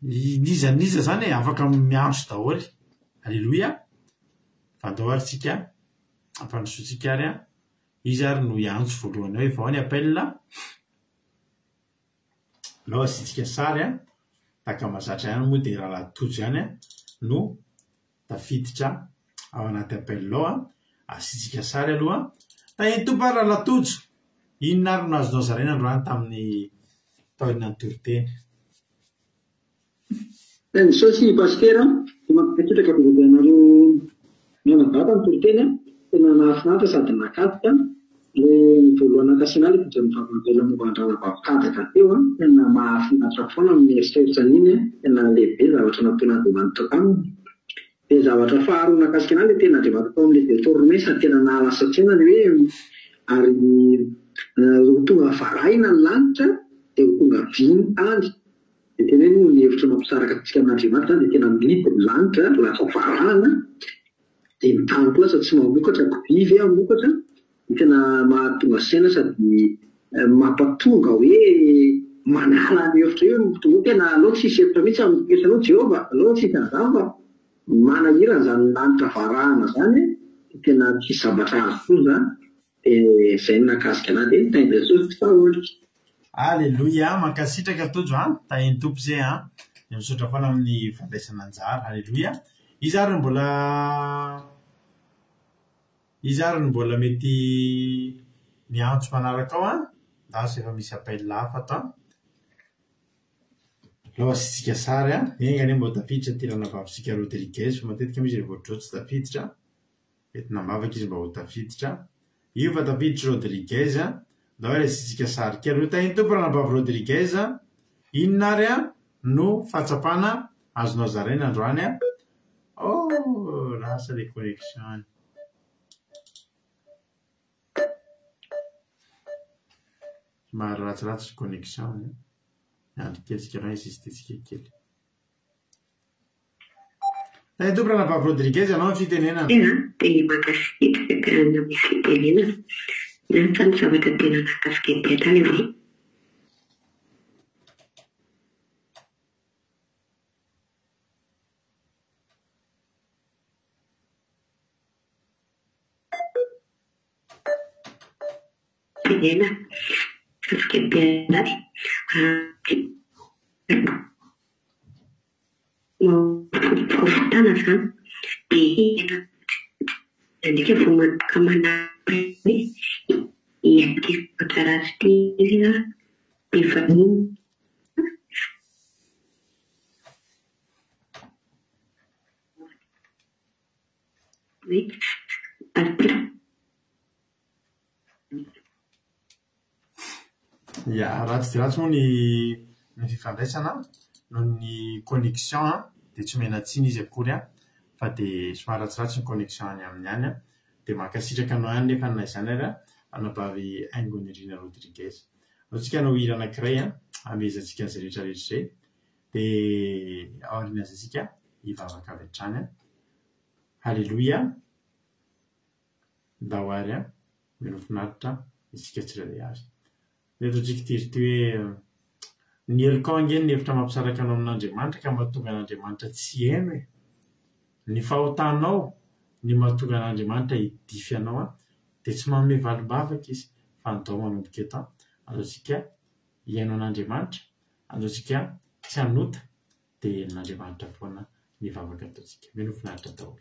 Speaker 2: N'iza n'iza zany e, afaka miantso daholo. Aleloia! Fa andao ary tsika, ampandrosoantsika ary an, iza ary no hiantso voalohany ao, efa ao ny appel. Alao asiantsika sary an, tahaka ny mahazatra ihany moa dia Rahalahy Tojo ihany an no tafiditra ao anaty appel ao an, asiantsika sary aloha. Tahin'ny Tompo ary Rahalahy Tojo, inona ary no azonao zaraina androany tamin'ny taorian'ny toriteny?
Speaker 6: Misaotra i Pasitera dia mankasitraka be dia be anareo mianadahy tamin'ny toriteny a! Tena nahafinaritra sady nahakasika. Ilay voalohany nankasiana ahy ilay fijoroan'ny vavolombelona momba an-dRanabavy Kadaka teo a! Tena mahafinaritra foana ny mieritreritra an'iny a! Tena lehibe zavatra nataon'Andriamanitra taminy. Dia ny zavatra faharoa nahakasika an'ahy ilay tenin'Andriamanitra tao amin'ilay Deuteronome sady tena nahalasa tsaina ilay hoe ary ho tonga varahina ny lanitra dia ho tonga vy ny tany. Dia tena hoe noho ny hevitra mampisaraka antsika amin'Andriamanitra izany dia tena mihidy ny lanitra, lasa varahana, dia ny tany koa lasa tsy mamokatra, vy ve hamokatra? Dia tena mahatonga saina sady mampatonga hoe manala an'io hevitra io, tonga hoe tena aleo tsisy hevitra mihitsy amin'ny toetranao Jehovah, aleo tsisy an'izany fa manahirana izany lanitra varahana izany, dia tena tsisy zavatra azo intsony izany, dia izay no nahakasika an'ahy, dia tahin'i Jesosy daholo.
Speaker 2: Aleloia, mankasitraka Tojo a, tahin'ny Tompo ze a, dia misaotra foana amin'ny fandraisana anjara, aleloia. Iza ary no mbola iza ary no mbola mety miantso manaraka ao an? Lasa efa misy appel hafa ato an. Aleo asiantsika sary an, enga anie mba ho tafiditra ity ranabavitsika Rodriguez fa matetika moa izy rehefa ohatr'izao tsy tafiditra. Entina am-bavaka izy mba ho tafiditra. Io fa tafiditra Rodriguez a. Ndao ary asiantsika sary kely. Ho tahin'ny Tompo Ranabavy Rodriguez a. Inona ary a no fahatsapana azonao zaraina androany a? Oh, lasa le connexion any. Somary ratsiratsy connexion any. Miandry kely tsika aloha insister-tsika kely. Tahin'ny Tompo Ranabavy Rodriguez, ianao ny fitenenana.
Speaker 7: Tena dia mankasitraka ny amin'ny fitenenana. Ny ahy izany zavatra tena nahakasika be hatrany hoe. Tenenana. Nahakasika be ahy Fahotana izany dia nandika vao manomboka manaraka hoe ity zavatra ratsy ity izy dia efa. hoe Pasitera.
Speaker 2: Ya, ratsy dia ratsy moa ny ny fifandraisana noho ny connexion an, dia tsy omena tsiny izy akory an, fa dia somary ratsiratsy ny connexion any aminy any an, dia mankasitraka anao ihany nefa na izany ary an, anabavy Haingonirina Rodriguez. Andao tsika hanao hira anankiray an, hamehezantsika an'izay rehetra rehetra izay, dia aorian'izay isika hivavaka avy hatrany an. Haleloia! Ndao ary an, mino finaritra isika tsirairay avy. Ny ataontsika ity ry ity hoe, ny helokao ange ny hevitra mampisaraka anao amin'Andriamanitra ka mahatonga an'Andriamanitra tsy hihaino e! Ny fahotanao ny mahatonga an'Andriamanitra hidify anao an, dia tsy manome valim-bavaka Izy fa andao manomboka eto an, andao isika hihaino an'Andriamanitra, andao isika tsy hanota dia henon'Andriamanitra foana ny vavaka ataontsika. Mino finaritra daholo.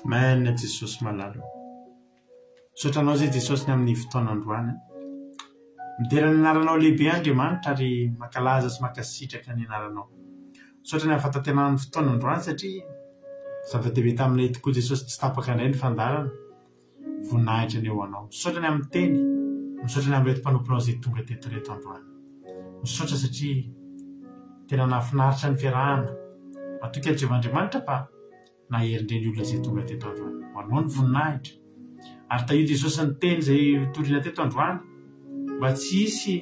Speaker 2: Amen Jesosy malala o. Misaotra Anao izay Jesosy ny amin'ny fotoana androany. Midera ny anaranao lehibe Andriamanitra ary mankalaza sy mankasitraka ny anaranao. Misaotra ny amin'ny fahatanterahana ny fotoana androany satria zava-dehibe taminay tokoa Jesosy tsy tapaka indray ny fandaharana. Voninahitra anie ho Anao. Misaotra ny amin'ny teny, misaotra ny amin'ireto mpanomponao izay tonga teto ireto androany. Misaotra satria tena nahafinaritra ny fiarahana. Matoky an'i Jehovah Andriamanitra fa nahery indray ny olona izay tonga teto androany. Ho Anao ny voninahitra. Ary tahio Jesosy ny teny izay notorina teto androany mba tsy hisy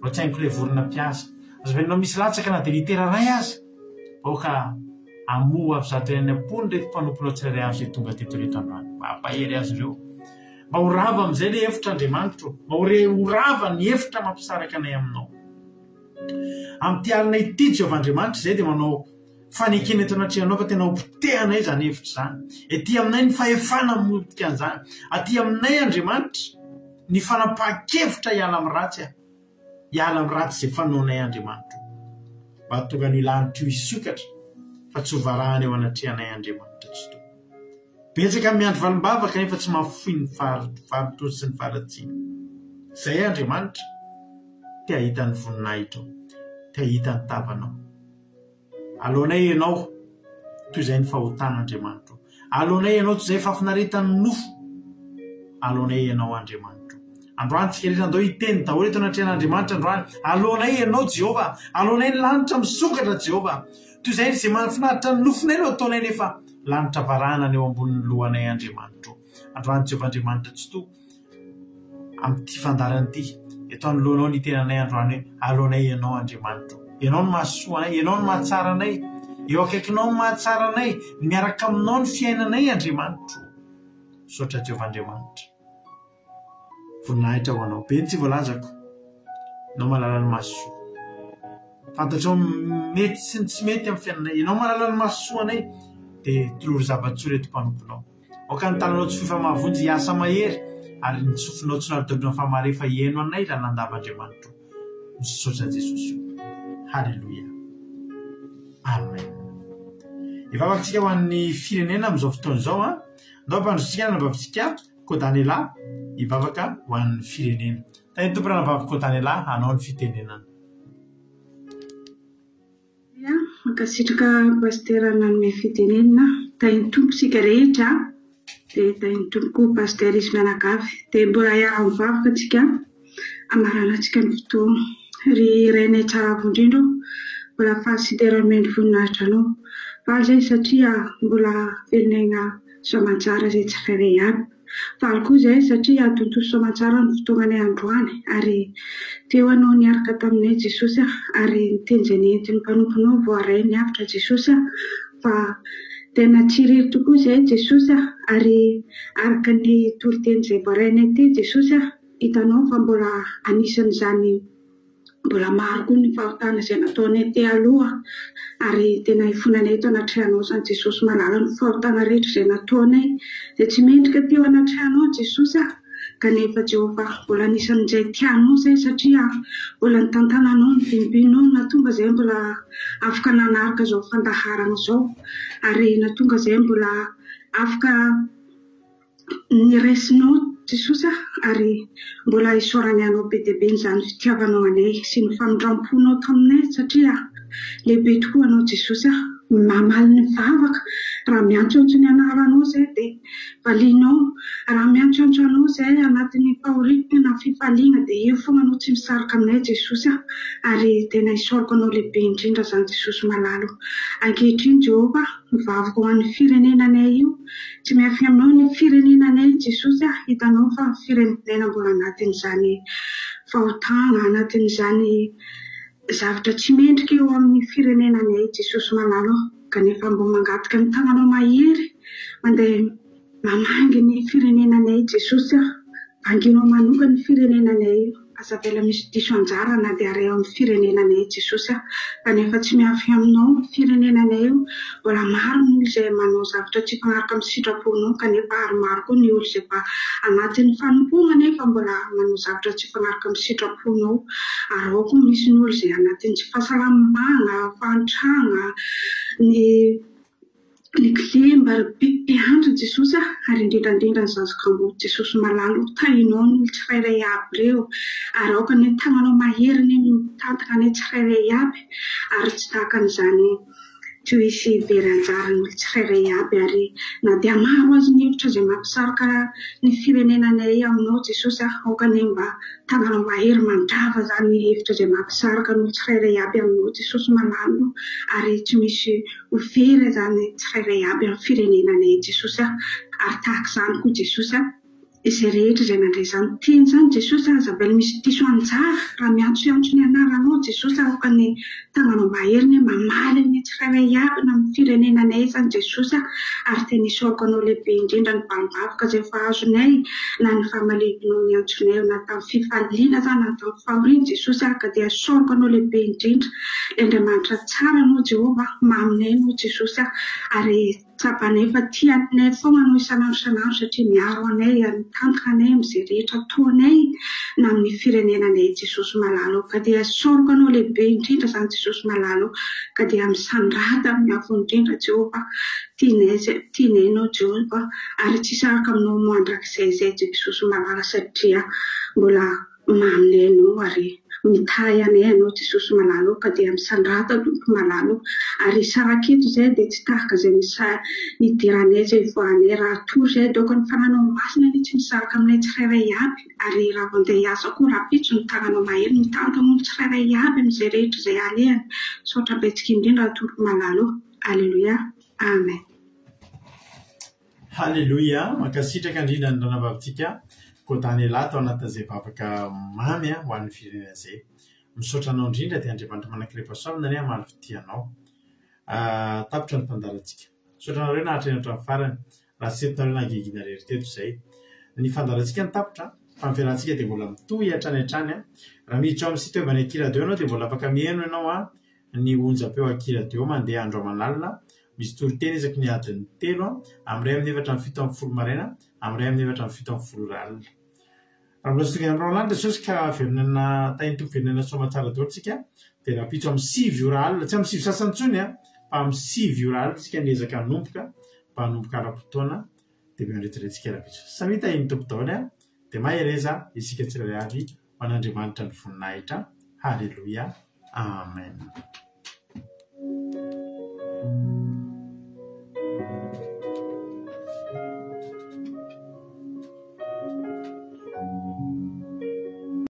Speaker 2: voatsaingoka ilay vorona mpihaza. Aza avelonao misy latsaka na dia litera iray aza. Aoka hamoha avy zato any am-pony ireto mpanomponao tsirairay avy izay tonga teto ireto androany. Mba hampahery azy ireo. Mba ho rava amin'izay ilay efitra Andriamanitro. Mba ho re ho rava ny efitra mampisaraka anay aminao. Amin'ity alina ity Jehovah Andriamanitra izay dia manao fanekena eto anatrehanao fa tena ho potehanay izany efitra izany. Ety aminay ny fahefana hamotika an'izany. Aty aminay Andriamanitra ny fanapahan-kevitra hiala amin'ny ratsy aho. Hiala amin'ny ratsy izay fanaonay Andriamanitra o. Mba hahatonga an'io lanitra io hisokatra fa tsy ho varahana eo anatrehanay Andriamanitra Tsitoha. Betsaka ny miandry valim-bava kanefa tsy mahafoy ny fahalotoany sy ny faharatsiany. Izay Andriamanitra te hahita ny voninahitrao, te hahita ny tavanao. Aleonay Ianao toy izay ny fahotana Andriamanitro. Aleonay Ianao toy izay fahafinaretan'ny nofo. Aleonay Ianao Andriamanitro. Androany tsika rehetra andao hiteny daholo eto anatrehan'Andriamanitra androany. Aleonay Ianao Jehovah. Aleonay ny lanitra misokatra Jehovah. Toy izay izay mahafinaritra ny nofonay no ataonay nefa lanitra varahana ny eo ambonin'ny lohanay Andriamanitro. Androany Jehovah Andriamanitra Tsitoha. amin'ity fandaharana ity, eto anoloanao ny tenanay androany hoe, aloanay Ianao Andriamanitro. Ianao no mahasoa anay, Ianao no mahatsara anay. Eo akaikinao no mahatsara anay, ny miaraka aminao ny fiainanay Andriamanitro. Misaotra Jehovah Andriamanitra. Voninahitra ho anao. Be ny tsy voalazako. Ianao mahalala ny mahasoa. Fantatrao ny mety sy ny tsy mety amin'ny fiainanay. Ianao mahalala ny mahasoa anay. Dia tolory zava-tsoa ireto mpanomponao. Aoka ny tananao tsy fohy fa mahavonjy hiasa mahery, ary ny sofinao tsy narodana fa mahare fa hihaino anay lalandava Andriamanitro. Misaotra Jesosy o. Haleloia. Amen. Hivavaka isika ho an'ny firenena amin'izao fotoana izao an. Ndao ampandrosotsika ny anabavintsika Kodanela hivavaka ho an'ny firenena. Tahin'ny Tompo ranabavy Kodanela hanao ny fitenenana.
Speaker 8: Mankasitraka Pasitera nanome fitenenana. Tahin'ny Tompo isika rehetra dia tahin'ny Tompo koa Pasitera izy mianakavy. Dia mbola hiara-mivavaka tsika hamaranantsika ny fotoana. Ry Rainay tsara avo indrindra ô, mbola faly sy dera omeny voninahitra Anao. Faly izay satria mbola velon'aina soamantsara izay tsirairay avy. Faly koa izahay satria tontosa soamantsara ny fotoagnanay androany ary teo Ianao niaraka taminay Jesosy a ary ny teny izay nentin'ny mpanomponao voaray ny hafatra Jesosy a fa tena tsy irery tokoa izahay Jesosy a ary araka ny toriteny izay voarainay teo Jesosy a hitanao fa mbola anisan'izany Mbola maro koa ny fahotana izay nataonay te aloha ary tena ifonanay eto anatrehanao izany Jesosy malala ny fahotana rehetra izay nataonay izay tsy mendrika teo anatrehanao Jesosy ah kanefa Jehovah mbola anisan'izay tianao izay satria mbola nitantananao ny bimbinao nahatonga izay mbola afaka nanaraka izao fandaharana izao ary nahatonga izay mbola afaka Ny raisinao Jesosy ah ary mbola isaorany anao be dia be izany fitiavanao anay sy ny famindramponao taminay satria lehibe tokoa anao Jesosy ah mamaly ny vavaka raha miantsoantso ny anaranao zay dia valianao raha miantsoantso anao zay anatin'ny fahoriana na fifaliana dia eo foana anao tsy misaraka aminay Jesosy ah ary tena isaorako anao lehibe indrindra zany Jesosy malala o ankehitriny Jehovah mivavaka ho an'ny firenenanay io Tsy miafina aminao ny firenenanay Jesosy ah, hitanao fa firenena mbola anatin'izany fahotana, anatin'izany zavatra tsy mendrika eo amin'ny firenenanay Jesosy malala oh, kanefa mbo mangataka ny tananao mahery mandeha mamangy ny firenenanay Jesosy ah, vanginao manokana ny firenenanay io. Aza avela misy diso anjara na dia ary eo amin'ny firenenanay Jesosy ah, kanefa tsy miafy aminao ny firenenanay io, mbola maro ny olo izay manao zavatra tsy hifanaraka amin'ny sitraponao kanefa ary maro koa ny olo izay mba anatin'ny fanompoana nefa mbola manao zavatra tsy hifanaraka amin'ny sitraponao ary ao koa misy ny olo izay anatin'ny tsy fahasalamana, fahantrana, ny. Ny kilema ary be andro Jesosy a, ary indrindra indrindra ny zaza kamboty Jesosy malala o, tahinao ny olo tsirairay aby reo, ary aoka anie ny tagnanao mahery anie no mitantana anay tsirairay aby, ary tsy tahaka an'izany tsy ho hisy very anjara ny olo tsirairay aby, ary na dia maro aza ny hevitra izay mampisaraka ny firenenanay aminao Jesosy a, aoka anie mba tagnanao mahery mandrava izany hevitra izay mampisaraka ny olo tsirairay aby aminao Jesosy malala o, ary tsy misy Ho very izany tsirairay aby amin'ny firenenanay Jesosy a! Ary tahaka izany koa Jesosy a! Izay rehetra izay nandray izany teny izany Jesosy a! Aza avela misy diso anjara raha miantsoantso ny anaranao Jesosy a! Aoka ny tananao mahery anie mamaly ny tsirairay aby na amin'ny firenenanay izany Jesosy a! Ary tena isaorako anao lehibe indrindra ny valim-bavaka izay efa azonay na ny famalianao ny antsonay na tamin'ny fifaliana izany na tamin'ny fahoriana Jesosy a! Ka dia isaorako anao lehibe indrindra Ilay Andriamanitra tsara anao Jehovah, maminay anao Jesosy a, ary tsapanay fa tia anay foana anao isan'andro isan'andro satria miaro anay ary mitantana anay amin'izay rehetra ataonay na amin'ny firenenanay Jesosy malala o, ka dia isaorako anao lehibe indrindra izany Jesosy malala o, ka dia misandrata amin'ny avo indrindra Jehovah, tianay tianay anao Jehovah ary tsy hisaraka aminao mandrakizay izay Jesosy malala satria mbola Maminay Anao ary mitahy anay Ianao Jesosy malala ô ka dia misandrata Tompo malala ô ary hisaraka eto izay dia tsy tahaka izay nidiranay izay hivoahanay raha hatory izay dia aoka ny Fananao Masina anie tsy misaraka aminay tsirairay aby ary raha vao andeha hiasa koa rahampitso ny tananao mahery mitantana olo tsirairay aby amin'izay rehetra izay alehany misaotra betsaka indrindra Tompo malala ô Aleloia Amen.
Speaker 2: Haleloia! Mankasitraka indrindra ny ranabavintsika Kodanela tao anatin'izay vavaka mamy ho an'ny firenena izay. Misaotra anao indrindra dia Andriamanitra manan-karem-pahasoavana anie hamaly fitia anao. Tapitra ny fandaharantsika. Misaotra anareo naharitra eny hatramin'ny farany. Raha tsy teto nareo nangingina irery teto izay. Ny fandaharantsika no tapitra fa ny fiarahantsika dia mbola mitohy hatrany hatrany. Raha miditra ao amin'ny site web an'i Akia Radio ianao dia mbola afaka mihaino ianao ny onjam-peo Akia Radio mandeha andro aman'alina Misy toriteny isaky ny adiny telo, amin'ny iray amin'ny efatra amby 17 maraina, amin'ny iray amin'ny efatra amby 17 ora alina. Raha mbola tsy tonga any amin'ny rahona any Jesosy ka velon'aina tahin'ny Tompo velon'aina soamantsara daholo tsika dia rahampitso amin'ny sivy ora alina, tsy amin'ny sivy sasany intsony an, fa amin'ny sivy ora alina tsika miezaka hanomboka mba hanomboka ara-potoana dia miandry tsika rahampitso. Samia tahin'ny Tompo daholo an, dia mahereza isika tsirairay avy ho an'Andriamanitra ny voninahitra. Haleloia. Amen.